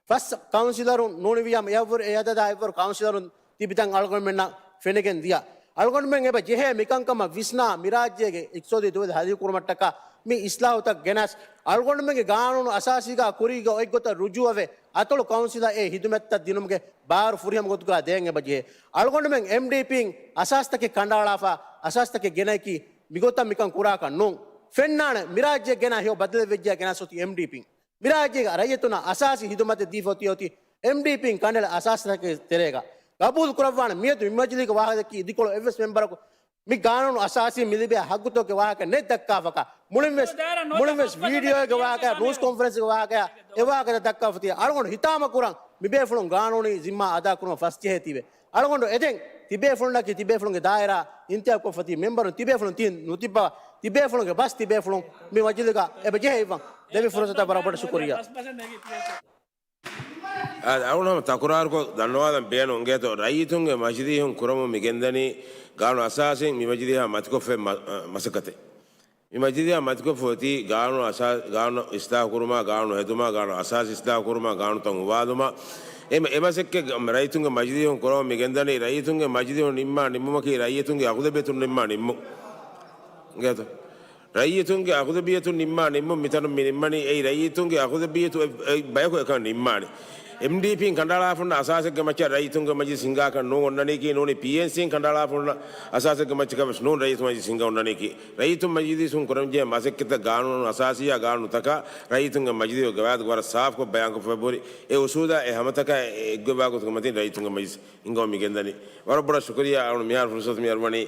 ފަސް ކައުންސިލަރުން ނޫނިވިޔަމަ، އެއަށްވުރެ އެ އަދަދާ އެއްވަރު ކައުންސިލަރުން ތިބިތަން އަޅުގަނޑުމެންނަށް ފެނިގެން ދިޔަ. އަޅުގަނޑުމެން އެބަ ޖެހޭ މިކަންކަމަށް ވިސްނާ، މިރާއްޖޭގެ އިޤްތިޞާދީ ދުވެލި ހަދިޔުކުރުމަށްޓަކާ މި އިސްލާހުތައް ގެނަސް، އަޅުގަނޑުމެންގެ ގާނޫނު އަސާސީގާ ކުރީގަ އޮތްގޮތަށް ރުޖޫއަވެ، އަތޮޅު ކައުންސިލަށް އެ ހިދުމަތްތައް ދިނުމުގެ ބާރު ފުރިހަމަ ގޮތުގާ ދޭން އެބަ ޖެހޭ. އަޅުގަނޑުމެން އެމްޑީޕީން އަސާސްތަކެއް ކަނޑައަޅާފަ، އަސާސްތަކެއް ގެނައިކީ މިގޮތަށް މިކަން ކުރާކަށް ނޫން. ފެންނާނެ މިރާއްޖެ ގެނަ ހެޔޮ ބަދަލެއް ވެއްޖެ ގެނަސް އޮތީ އެމްޑީޕީން. މިރާއްޖޭގެ ރައްޔިތުންނަށް އަސާސީ ހިދުމަތެއް ދީފަ އޮތީ އޮތީ އެމްޑީޕީން ކަނޑައެޅި އަސާސްތަކެއް ތެރޭގަ. ގަބޫލު ކުރައްވާނެ މިއަދު މި މަޖިލީގެ ވާހަކަ ދެއްކި އިދިކޮޅު އެއްވެސް މެމްބަރަކު މި ގާނޫނު އަސާސީ މި ލިބޭ ހައްގުތަކުގެ ވާހަކަ ނެތް ދައްކާފަކަ. މުޅިންވެސް، މުޅިންވެސް ވީޑިއޯގެ ވާހަކަ، ނޫސް ކޮންފަރެންސްގެ ވާހަކަ، އެ ވާހަކަ ދައްކާފަތި އަޅުގަނޑު ހިތާމަ ކުރަން މި ބޭފުޅުން ގާނޫނީ ޒިންމާ އަދާ ކުރުމަށް ފަސްޖެހޭތީވެ. އަޅުގަނޑު އެދެން ތިބޭފުޅުންނަކީ ތިބޭފުޅުންގެ ދާއިރާ އިންތިހާބުކޮށްފަތި މެމްބަރުން ތިބޭފުޅުން ތި ނުތިއްބަވާ، ތިބޭފުޅުންގެ ބަސް ތިބޭފުޅުން މި މަޖިލީގަ އެބަ ޖެހެއްވަން. ދެވި ފުރުސަތަށް ވަރަށް ބޮޑަށް ޝުކުރިއްޔާ. އާދެ، އަޅުގަނޑު ހަމަ ތަކުރާރުކޮށް ދަންނަވާލަން ބޭނުން އިނގޭތޯ، ރައްޔިތުންގެ މަޖިލީހުން ކުރަމުން މި ގެންދަނީ ގާނޫނު އަސާސީން މި މަޖިލީހާ މަތިކޮށްފައި މަ-، މަސައްކަތެއް. މި މަޖިލީހާ މަތިކޮށްފަ އޮތީ ގާނޫނު އަސާ-، ގާނޫނު އިސްލާހު ކުރުމާ، ގާނޫނު ހެދުމާ، ގާނޫނު އަސާސީ އިސްލާހު ކުރުމާ، ގާނޫނުތައް ހޮވާލުމާ، އެ މަ-، އެ މަސައްކަތް ރައްޔިތުންގެ މަޖިލީހުން ކުރަމުން މި ގެންދަނީ. ރައްޔިތުންގެ މަޖިލީހުން ނިންމާ ނިންމުމަކީ ރައްޔިތުންގެ އަޣުލަބިއްޔަތުން ނިންމާ ނިންމުން. އިނގޭތޯ؟ ރައްޔިތުންގެ އަޣުލަބިއްޔަތުން ނިންމާ ނިންމުން މިތަނުން މި ނިންމަނީ. އެއީ ރައްޔިތުންގެ އަޣުލަބިއްޔަތު އެ-، އެ ބަޔަކު އެކަން ނިންމާނެ. އެމްޑީޕީން ކަނޑައަޅާފަ ހުންނަ އަސާސެއްގެ މައްޗަށް ރައްޔިތުންގެ މަޖިލިސް ހިނގާކަށް ނޫން އޮންނަނީކީ، ނޫނީ ޕީއެންސީން ކަނޑައަޅާފަ ހުންނަ އަސާސެއްގެ މައްޗަކަށް ވެސް ނޫން ރައްޔިތު މަޖިލިސް ހިނގަ އޮންނަނީކީ. ރައްޔިތު މަޖިލިސުން ކުރަންޖެހޭ މަސައްކަތްތައް ގާނޫނު އަސާސީއާ ގާނޫނުތަކާ ރައްޔިތުންގެ މަޖިލީހުގެ ގަވާއިދު ވަރަށް ސާފުކޮށް ބަޔާންކޮށްފަ އެބަހުރި. އެ އުސޫލާ އެ ހަމަތަކާ އެ އެއްގޮތްވާ ގޮތުގެ މަތިން ރައްޔިތުންގެ މަޖިލިސް ހިނގަމުން މި ގެންދަނީ. ވަރަށް ބޮޑަށް ޝުކުރިއްޔާ. އަޅުގަނޑު މިހާރު ފުރުސަތު މި އަރުވަނީ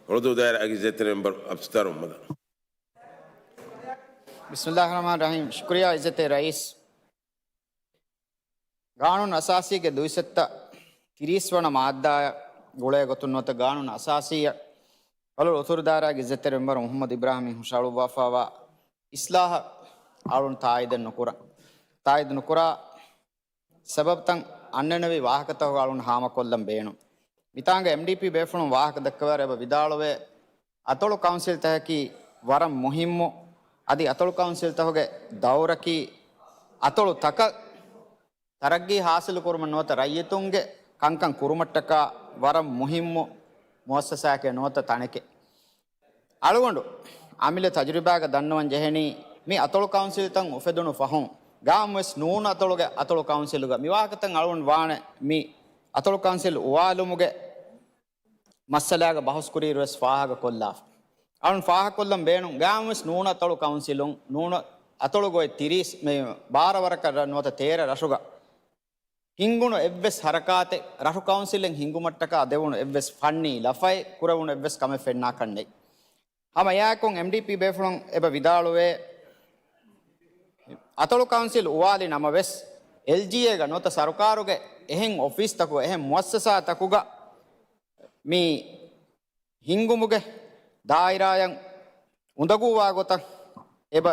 ހުޅުދޫ ދާއިރާގެ އިއްޒަތްތެރި މެމްބަރު އަބްދުއްސައްތާރު މުހައްމަދަށް. ބިސްމިއްލާހި ރަޙްމާނި ރަޙީމް. ޝުކުރިއްޔާ އިއްޒަތްތެރި ރައީސް. ގާނޫނު އަސާސީގެ ދުއިސައްތަ ތިރީސް ވަނަ މާއްދާއަށް ގުޅޭ ގޮތުން ނުވަތަ ގާނޫނު އަސާސީއަށް ބަލޮޅު އުތުރު ދާއިރާގެ އިއްޒަތްތެރި މެމްބަރު މުޙައްމަދު އިބްރާހީމް ހުށަހަޅުއްވާފައިވާ އިސްލާހަށް އަޅުން ތާއީދެއް ނުކުރާ، ތާއީދު ނުކުރާ ސަބަބުތައް އަންނަނިވި ވާހަކަތަކުގަ އަޅުން ހާމަކޮށްލަން ބޭނުން. މިތާނގަ އެމްޑީޕީ ބޭފުޅުން ވާހަކަ ދައްކަވާއިރު އެބަ ވިދާޅުވޭ، އަތޮޅު ކައުންސިލްތަކަކީ ވަރަށް މުހިއްމު، އަދި އަތޮޅު ކައުންސިލްތަކުގެ ދައުރަކީ އަތޮޅުތަކަށް ތަރައްގީ ހާސިލުކުރުމަށް ނުވަތަ ރައްޔިތުންގެ ކަންކަން ކުރުމަށްޓަކާ ވަރަށް މުހިއްމު މުއައްސަސާއެކޭ ނުވަތަ ތަނެކޭ. އަޅުގަނޑު އަމިއްލަ ތަޖުރިބާގަ ދަންނަވަން ޖެހެނީ، މި އަތޮޅު ކައުންސިލްތައް އުފެދުނު ފަހުން، ގާމްވެސް ނޫނު އަތޮޅުގެ އަތޮޅު ކައުންސިލުގަ މި ވާހަކަތައް އަޅުގަނޑު ވާނެ މި އަތޮޅު ކައުންސިލް އުވާލުމުގެ މައްސަލާގަ ބަހުސްކުރިއިރުވެސް ފާހަގަކޮށްލާފަ. އަޅުން ފާހަގަކޮށްލަން ބޭނުން، ގާމްވެސް ނޫނު އަތޮޅު ކައުންސިލުން، ނޫނު އަތޮޅުގައި ތިރީސް، މި ބާރަ ވަރަކަށް ރަށް ނުވަތަ ތޭރަ ރަށުގަ ހިންގުނު އެއްވެސް ހަރަކާތެއް، ރަށު ކައުންސިލެއް ހިންގުމަށްޓަކާ ދެވުނު އެއްވެސް ފަންނީ ލަފައެއް، ކުރެވުނު އެއްވެސް ކަމެއް ފެންނާކަށް ނެތް. ހަމަ އެއާއެކު އެމްޑީޕީ ބޭފުޅުން އެބަ ވިދާޅުވޭ، އަތޮޅު ކައުންސިލް އުވާލި ނަމަވެސް، އެލްޖީއޭގަ ނުވަތަ ސަރުކާރުގެ އެހެން އޮފީސްތަކު، އެހެން މުއައްސަސާތަކުގަ މި ހިންގުމުގެ ދާއިރާއަށް އުނދަގޫވާ ގޮތަށް އެބަ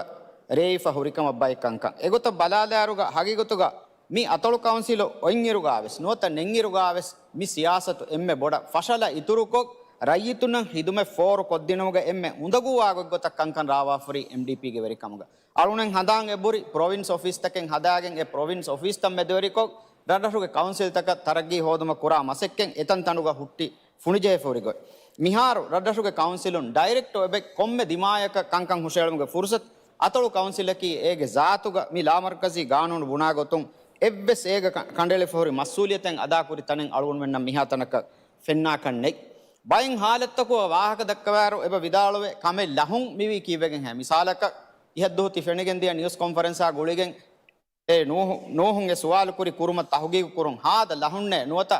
ރޭވިފަ ހުރިކަމަށް ބައެއް ކަންކަން. އެގޮތަށް ބަލާލާއިރުގަ ހަގީގަތުގަ މި އަތޮޅު ކައުންސިލު އޮތްއިރުގަވެސް ނުވަތަ ނެތްއިރުގަވެސް މި ސިޔާސަތު އެންމެ ބޮޑަށް ފަށަލަ އިތުރުކޮށް، ރައްޔިތުންނަށް ޚިދުމަތް ފޯރު ކޮށްދިނުމުގަ އެންމެ އުނދަގޫވާ ގޮތްގޮތަށް ކަންކަން ރާވާފަހުރި އެމްޑީޕީގެ ވެރިކަމުގަ. އަޅުގަނޑު ހަނދާން އެބުރި ޕްރޮވިންސް އޮފީސްތަކެއް ހަދާގެން އެ ޕްރޮވިންސް އޮފީސްތައް މެދުވެރިކޮށް، ރަށްރަށުގެ ކައުންސިލްތަކަށް ތަރައްގީ ހޯދުމަށް ކުރާ މަސައްކަތް އެތަންތަނުގަ ހުއްޓި ފުނިޖެހިފަހުރި ގޮތް. މިހާރު ރަށްރަށުގެ ކައުންސިލުން ޑައިރެކްޓް އެބަ ކޮންމެ ދިމާޔަކަށް ކަންކަން ހުށައެޅުމުގެ ފުރުސަތު އަތޮޅު ކައުންސިލަކީ އޭގެ ޒާތުގަ މި ލާމަރުކަޒީ ގާނޫނު ބުނާ ގޮތުން އެއްވެސް އޭގަ ކަ-، ކަނޑައެޅިފަހުރި މަސްއޫލިއްޔަތެއް އަދާކުރި ތަނެއް އަޅުގަނޑުމެންނަށް މިހާތަނަކަށް ފެންނާކަށް ނެތް. ބައެއް ހާލަތްތަކުގަ ވާހަކަ ދައްކަވާއިރު އެބަ ވިދާޅުވޭ ކަމެއް ލަހުން މިވީ ކީއްވެގެންހޭ؟ މިސާލަކަށް އިހަށްދުހު ތި ފެނިގެން ދިޔަ ނިއުސް ކޮންފަރެންސާ ގުޅިގެން އެ ނޫހު-، ނޫހުން އެ ސުވާލު ކުރި ކުރުމަށް ތަހުގީގު ކުރުން ހާދަ ލަހުންނޭ ނުވަތަ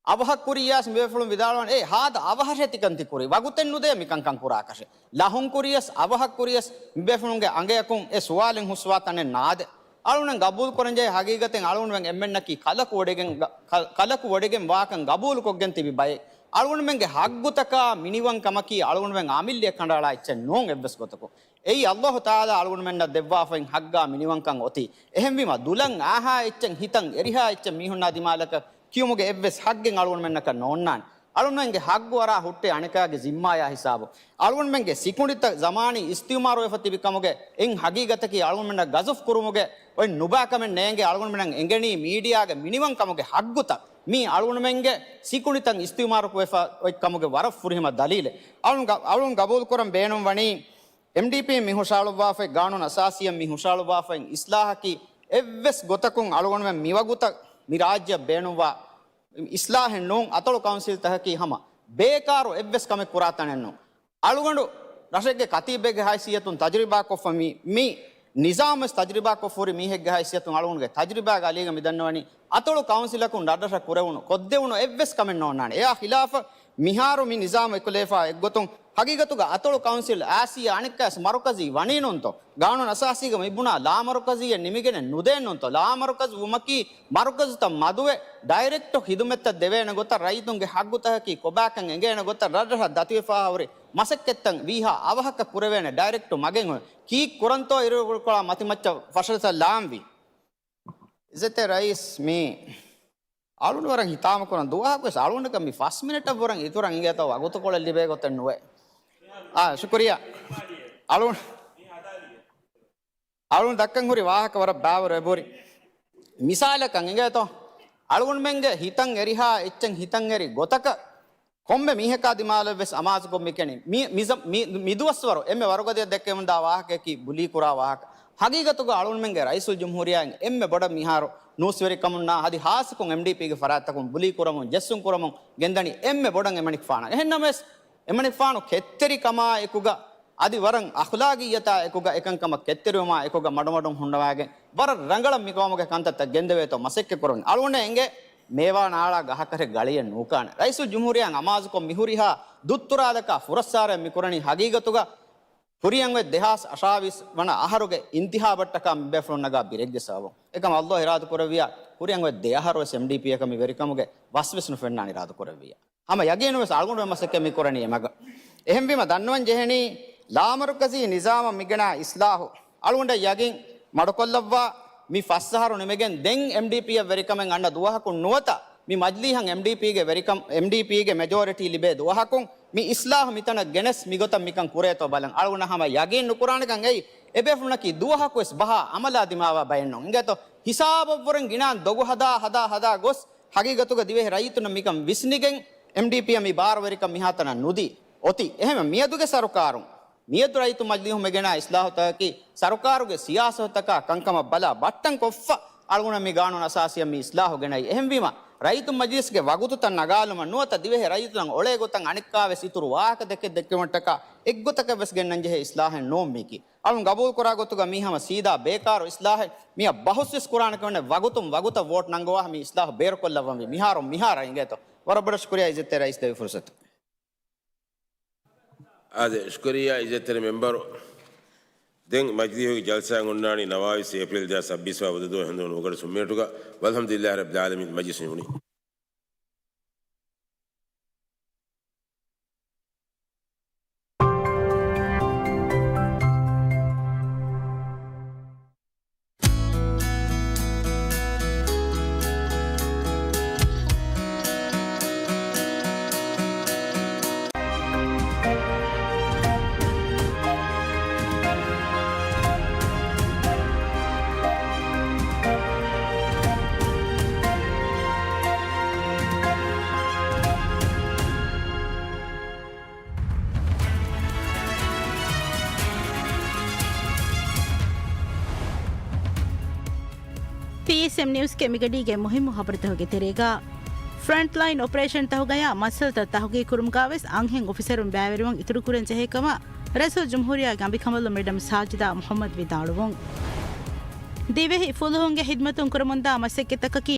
އަވަހަށް ކުރިޔާސް މިބޭފުޅުން ވިދާޅުވަން އޭ ހާދަ އަވަހަށޭ ތިކަން ތި ކުރީ، ވަގުތެއް ނުދޭ މިކަންކަން ކުރާކަށެއް. ލަހުން ކުރިޔަސް އަވަހަށް ކުރިޔަސް މިބޭފުޅުންގެ އަނގަޔަކުން އެ ސުވާލެއް ހުސްވާ ތަނެއް ނާދެ. އަޅުގަނޑު ގަބޫލު ކުރަންޖެހޭ ހަގީގަތެއް އަޅުގަނޑުމެން އެންމެންނަކީ ކަލަކު ވޮޑިގެން ގަ-، ކަ-، ކަލަކު ވޮޑިގެން ވާކަން ގަބޫލުކޮށްގެން ތިބި ބައެއް. އަޅުގަނޑުމެންގެ ހައްގުތަކާ މިނިވަން ކަމަކީ އަޅުގަނޑުމެން އަމިއްލައަށް ކަނޑައަޅާ އެއްޗެއް ނޫން އެއްވެސް ގޮތަކުން. އެއީ އައްލާހު ތަޢާލާ އަޅުގަނޑުމެންނަށް ދެއްވާފައި ހައްގާ މިނިވަންކަން އޮތީ. އެހެންވީމަ ދުލަށް އާހާ އެއްޗެއް ހިތަށް އެރިހާ އެއްޗެއް މީހުންނާ ދިމާލަކަށް ކިޔުމުގެ އެއްވެސް ހައްގެއް އަޅުގަނޑުމެންނަކަށް ނޯންނާނެ. އަޅުގަނޑުމެންގެ ހައްގު އަރާ ހުއްޓޭ އަނެކާގެ ޒިންމާޔާ ހިސާބު. އަޅުގަނޑުމެންގެ ސިކުނޑިތައް ޒަމާނީ އިސްތިއުމާރުވެފަ ތިބި ކަމުގެ އެއް ހަގީގަތަކީ އަޅުގަނޑުމެންނަށް ގަޒަފް ކުރުމުގެ އޮތް ނުބާކަމެއް ނޭނގެ. އަޅުގަނޑުމެންނަށް އެނގެނީ މީޑިއާގެ މިނިވަން ކަމުގެ ހައްގުތައް މީ އަޅުގަނޑުމެންގެ ސިކުނޑިތައް އިސްތިއުމާރު ވެފަ އޮތް ކަމުގެ ވަރަށް ފުރިހަމަ ދަލީލެއް. އަޅުގަނޑު ގަ-، އަޅުގަނޑު ގަބޫލު ކުރަން ބޭނުން ވަނީ އެމްޑީޕީން މި ހުށައަޅުއްވާފައި، ގާނޫނު އަސާސީއަށް މި ހުށައަޅުއްވާފައި އިސްލާހަކީ އެއްވެސް ގޮތަކުން އަޅުގަނޑުމެން މިވަގުތަށް މި ރާއްޖެއަށް ބޭނުންވާ އިސްލާހެއް ނޫން. އަތޮޅު ކައުންސިލްތަކަކީ ހަމަ ބޭކާރު އެއްވެސް ކަމެއް ކުރާ ތަނެއް ނޫން. އަޅުގަނޑު ރަށެއްގެ ކަތީބެއްގެ ހައިސިއްޔަތުން ތަޖުރިބާކޮށްފަ މި، މި ނިޒާމް ވެސް ތަޖުރިބާކޮށްފަހުރި މީހެއްގެ ހައިސިއްޔަތުން އަޅުގަނޑުގެ ތަޖުރިބާގަ އަލީގަ މި ދަންނަވަނީ އަތޮޅު ކައުންސިލަކުން ރަށްރަށަށް ކުރެވުނު، ކޮށްދެވުނު އެއްވެސް ކަމެއް ނޯންނާނެ. އެއާ ޚިލާފަށް މިހާރު މި ނިޒާމް އެކުލެވިފާ އެއްގޮތުން ހަގީގަތުގަ އަތޮޅު ކައުންސިލް އާސިޔާ އަނެއްކާވެސް މަރުކަޒީ ވަނީ ނޫންތޯ؟ ގާނޫނު އަސާސީގަ މި ބުނާ ލާމަރުކަޒީއެއް ނިމިގެނެއް ނުދޭން ނޫންތޯ؟ ލާމަރުކަޒު ވުމަކީ މަރުކަޒުތައް މަދުވެ، ޑައިރެކްޓު ޚިދުމަތްތައް ދެވޭނެ ގޮތަށް، ރައްޔިތުންގެ ހައްގުތަކަކީ ކޮބާކަން އެނގޭނެ ގޮތަށް ރަށްރަށަށް ދަތިވެފާ ހުރި މަސައްކަތްތައް ވީހާ އަވަހަކަށް ކުރެވޭނެ ޑައިރެކްޓު މަގެއް ހޮ-، ކީއް ކުރަންތޯ އިރުކޮޅާ މަތިމައްޗަށް ފަށަތައް ލާންވީ. އިއްޒަތްތެރި ރައީސް މީ އަޅުން ވަރަށް ހިތާމަކުރަން ދުވަހަކުވެސް އަޅުންނަކަށް މި ފަސް މިނެޓަށް ވުރެން އިތުރަށް އިނގޭތޯ ވަގުތުކޮޅެއް ލިބޭ ގޮތެއް ނުވޭ. އާ، ޝުކުރިއްޔާ. އަޅުން، އަޅުން ދައްކަން ހުރި ވާހަކަ ވަރަށް ބާވަރު އެބުރި. މިސާލަކަށް އިނގޭތޯ، އަޅުގަނޑުމެންގެ ހިތަށް އެރިހާ އެއްޗެއް ހިތަށް އެރި ގޮތަކަށް ކޮންމެ މީހަކާ ދިމާލަށްވެސް އަމާޒުކޮށް މިކެނި. މި، މި ޒަ-، މި، މި ދުވަސްވަރު އެންމެ ވަރުގަދަޔަށް ދެއްކެވެމުންދާ ވާހަކަޔަކީ ބުލީ ކުރާ ވާހަކަ. ހަގީގަތުގަ އަޅުންމެންގެ ރައީސުލްޖުމްހޫރިއްޔާއިން އެންމެ ބޮޑަށް މިހާރު ނޫސްވެރިކަމުންނާ އަދި ހާއްސަކޮށް އެމްޑީޕީގެ ފަރާތްތަކުން ބުލީ ކުރަމުން، ޖެއްސުން ކުރަމުން ގެންދަނީ އެންމެ ބޮޑަށް އެމަނިކުފާނަށް. އެހެންނަމަވެސް، އެމަނިކުފާނު ކެތްތެރިކަމާ އެކުގަ އަދި ވަރަށް އަޚްލާގިއްޔަތާ އެކުގަ އެކަންކަމަށް ކެތްތެރިވުމާ އެކުގަ މަޑުމަޑުން ހުންނަވާގެން ވަރަށް ރަނގަޅަށް މިގައުމުގެ ކަންތައްތައް ގެންދެވޭތޯ މަސައްކަތް ކުރަން. އަޅުގަނޑަށް އެނގޭ މޭވާ ނާޅާ ގަހަކަށެއް ގަޅިއެއް ނޫކާނެ. ރައީސުލްޖުމްހޫރިއްޔާ އަމާޒުކޮށް މިހުރިހާ ދުއްތުރާލަކާ ފުރައްސާރައެއް މިކުރަނީ ހަގީގަތުގަ ކުރިއަށް އޮތް ދެހާސް އަށާވީސް ވަނަ އަހަރުގެ އިންތިހާބަށްޓަކާ މިބޭފުޅުން ނަގާ ބިރެއްގެ ސަބަބުން. އެކަމަ އައްލާހު އިރާދަ ކުރެއްވިޔާ ކުރިއަށް އޮތް ދެ އަހަރުވެސް އެމްޑީޕީއަކަށް މި ވެރިކަމުގެ ވަސްވެސް ނުފެންނާނެ އިރާދަ ކުރެއްވިޔާ. ހަމަ ޔަގީނުވެސް އަޅުގަނޑުމެން މަސައްކަތް މި ކުރަނީ އެމަގަށް. އެހެންވީމަ ދަންނަވަން ޖެހެނީ، ލާމަރުކަޒީ ނިޒާމަށް މިގެނާ އިސްލާހު އަޅުގަނޑަށް ޔަގީން މަޑުކޮށްލައްވާ މި ފަސް އަހަރު ނިމިގެން ދެން އެމްޑީޕީއަށް ވެރިކަމެއް އަންނަ ދުވަހަކުން ނުވަތަ، މި މަޖިލީހަށް އެމްޑީޕީގެ ވެރިކަމް، އެމްޑީޕީގެ މެޖޯރިޓީ ލިބޭ ދުވަހަކުން މި އިސްލާހު މިތަނަށް ގެނެސް މިގޮތަށް މިކަން ކުރޭތޯ ބަލަން. އަޅުގަނޑަށް ހަމަ ޔަގީން ނުކުރާނެކަން އެއީ އެބޭފުޅުންނަކީ ދުވަހަކުވެސް ބަހާ އަމަލާ ދިމާވާ ބައެއް ނޫން. އިނގޭތޯ ހިސާބަށްވުރެން ގިނައިން ދޮގު ހަދާ ހަދާ ހަދާ ގޮސް ހަގީގަތުގަ ދިވެހި ރައްޔިތުންނަށް މިކަން ވިސްނިގެން އެމްޑީޕީއަށް މި ބާރުވެރިކަން މިހާތަނަށް ނުދީ. އޮތީ އެހެން މިއަދުގެ ސަރުކާރުން، މިއަދު ރައްޔިތު މަޖިލީހުން މިގެނާ އިސްލާހުތަކަކީ ސަރުކާރުގެ ސިޔާސަތުތަކާ ކަންކަމަށް ބަލާ ބައްޓަން ކޮށްފަ އަޅުގަނޑަށް މި ގާނޫނު އަސާސީއަށް މި އިސްލާހު ގެނައީ. އެހެންވީމަ، ރައްޔިތު މަޖިލިސްގެ ވަގުތުތައް ނަގާލުމަށް ނުވަތަ ދިވެހި ރައްޔިތުންނަށް އޮޅޭ ގޮތަށް އަނެއްކާވެސް އިތުރު ވާހަކަ ދެކެ ދެއްކުމަށްޓަކާ އެއްގޮތަކަށްވެސް ގެންނަންޖެހޭ އިސްލާހެއް ނޫން މީކީ. އަޅުން ގަބޫލުކުރާ ގޮތުގަ މީ ހަމަ ސީދާ ބޭކާރު އިސްލާހެއް. މިއަށް ބަހުސްވެސް ކުރާނެ ކަމެއް ނެތް. ވަގުތުން ވަގުތަށް ވޯޓް ނަންގަވާ މި އިސްލާހު ބޭރުކޮށްލައްވަންވީ. މިހާރު މިހާރަށް އިނގޭތޯ. ވަރަށް ބޮޑަށް ޝުކުރިއްޔާ އިއްޒަތްތެރި ރައީސް ދެއްވި ފުރުސަތު. އާދެ، ޝުކުރިއްޔާ އިއްޒަތްތެރި މެމްބަރު. ދެން މަޖިލީހުގެ ޖަލްސާ އޮންނާނީ ނަވާވީސް އޭޕްރީލް ދެހާސް ސައްބީސް ވާ ބުދު ދުވަހު ހިނދު ނުވަގަޑު ސުންމިނެޓުގަ. ވަލްޙަމްދުލިއްލާހި ރައްބިލް ޢާލަމީން. މަޖިލިސް ނިމުނީ. ޕީއެސްއެމް ނިއުސްގެ މިގަޑީގެ މުހިއްމު ހަބަރުތަކުގެ ތެރޭގަ، ފްރަންޓްލައިން އޮޕަރޭޝަންތަކުގަޔާ މައްސަލަތައް ތަހުގީގުކުރުމުގަވެސް އަންހެން އޮފިސަރުން ބައިވެރިވުން އިތުރުކުރަން ޖެހޭ ކަމަށް ރައީސުލް ޖުމްހޫރިއްޔާގެ އަނބިކަނބަލު މެޑަމް ސާޖިދާ މުޙައްމަދު ވިދާޅުވުން. ދިވެހި ފުލުހުންގެ ޚިދްމަތުން ކުރަމުންދާ މަސައްކަތްތަކަކީ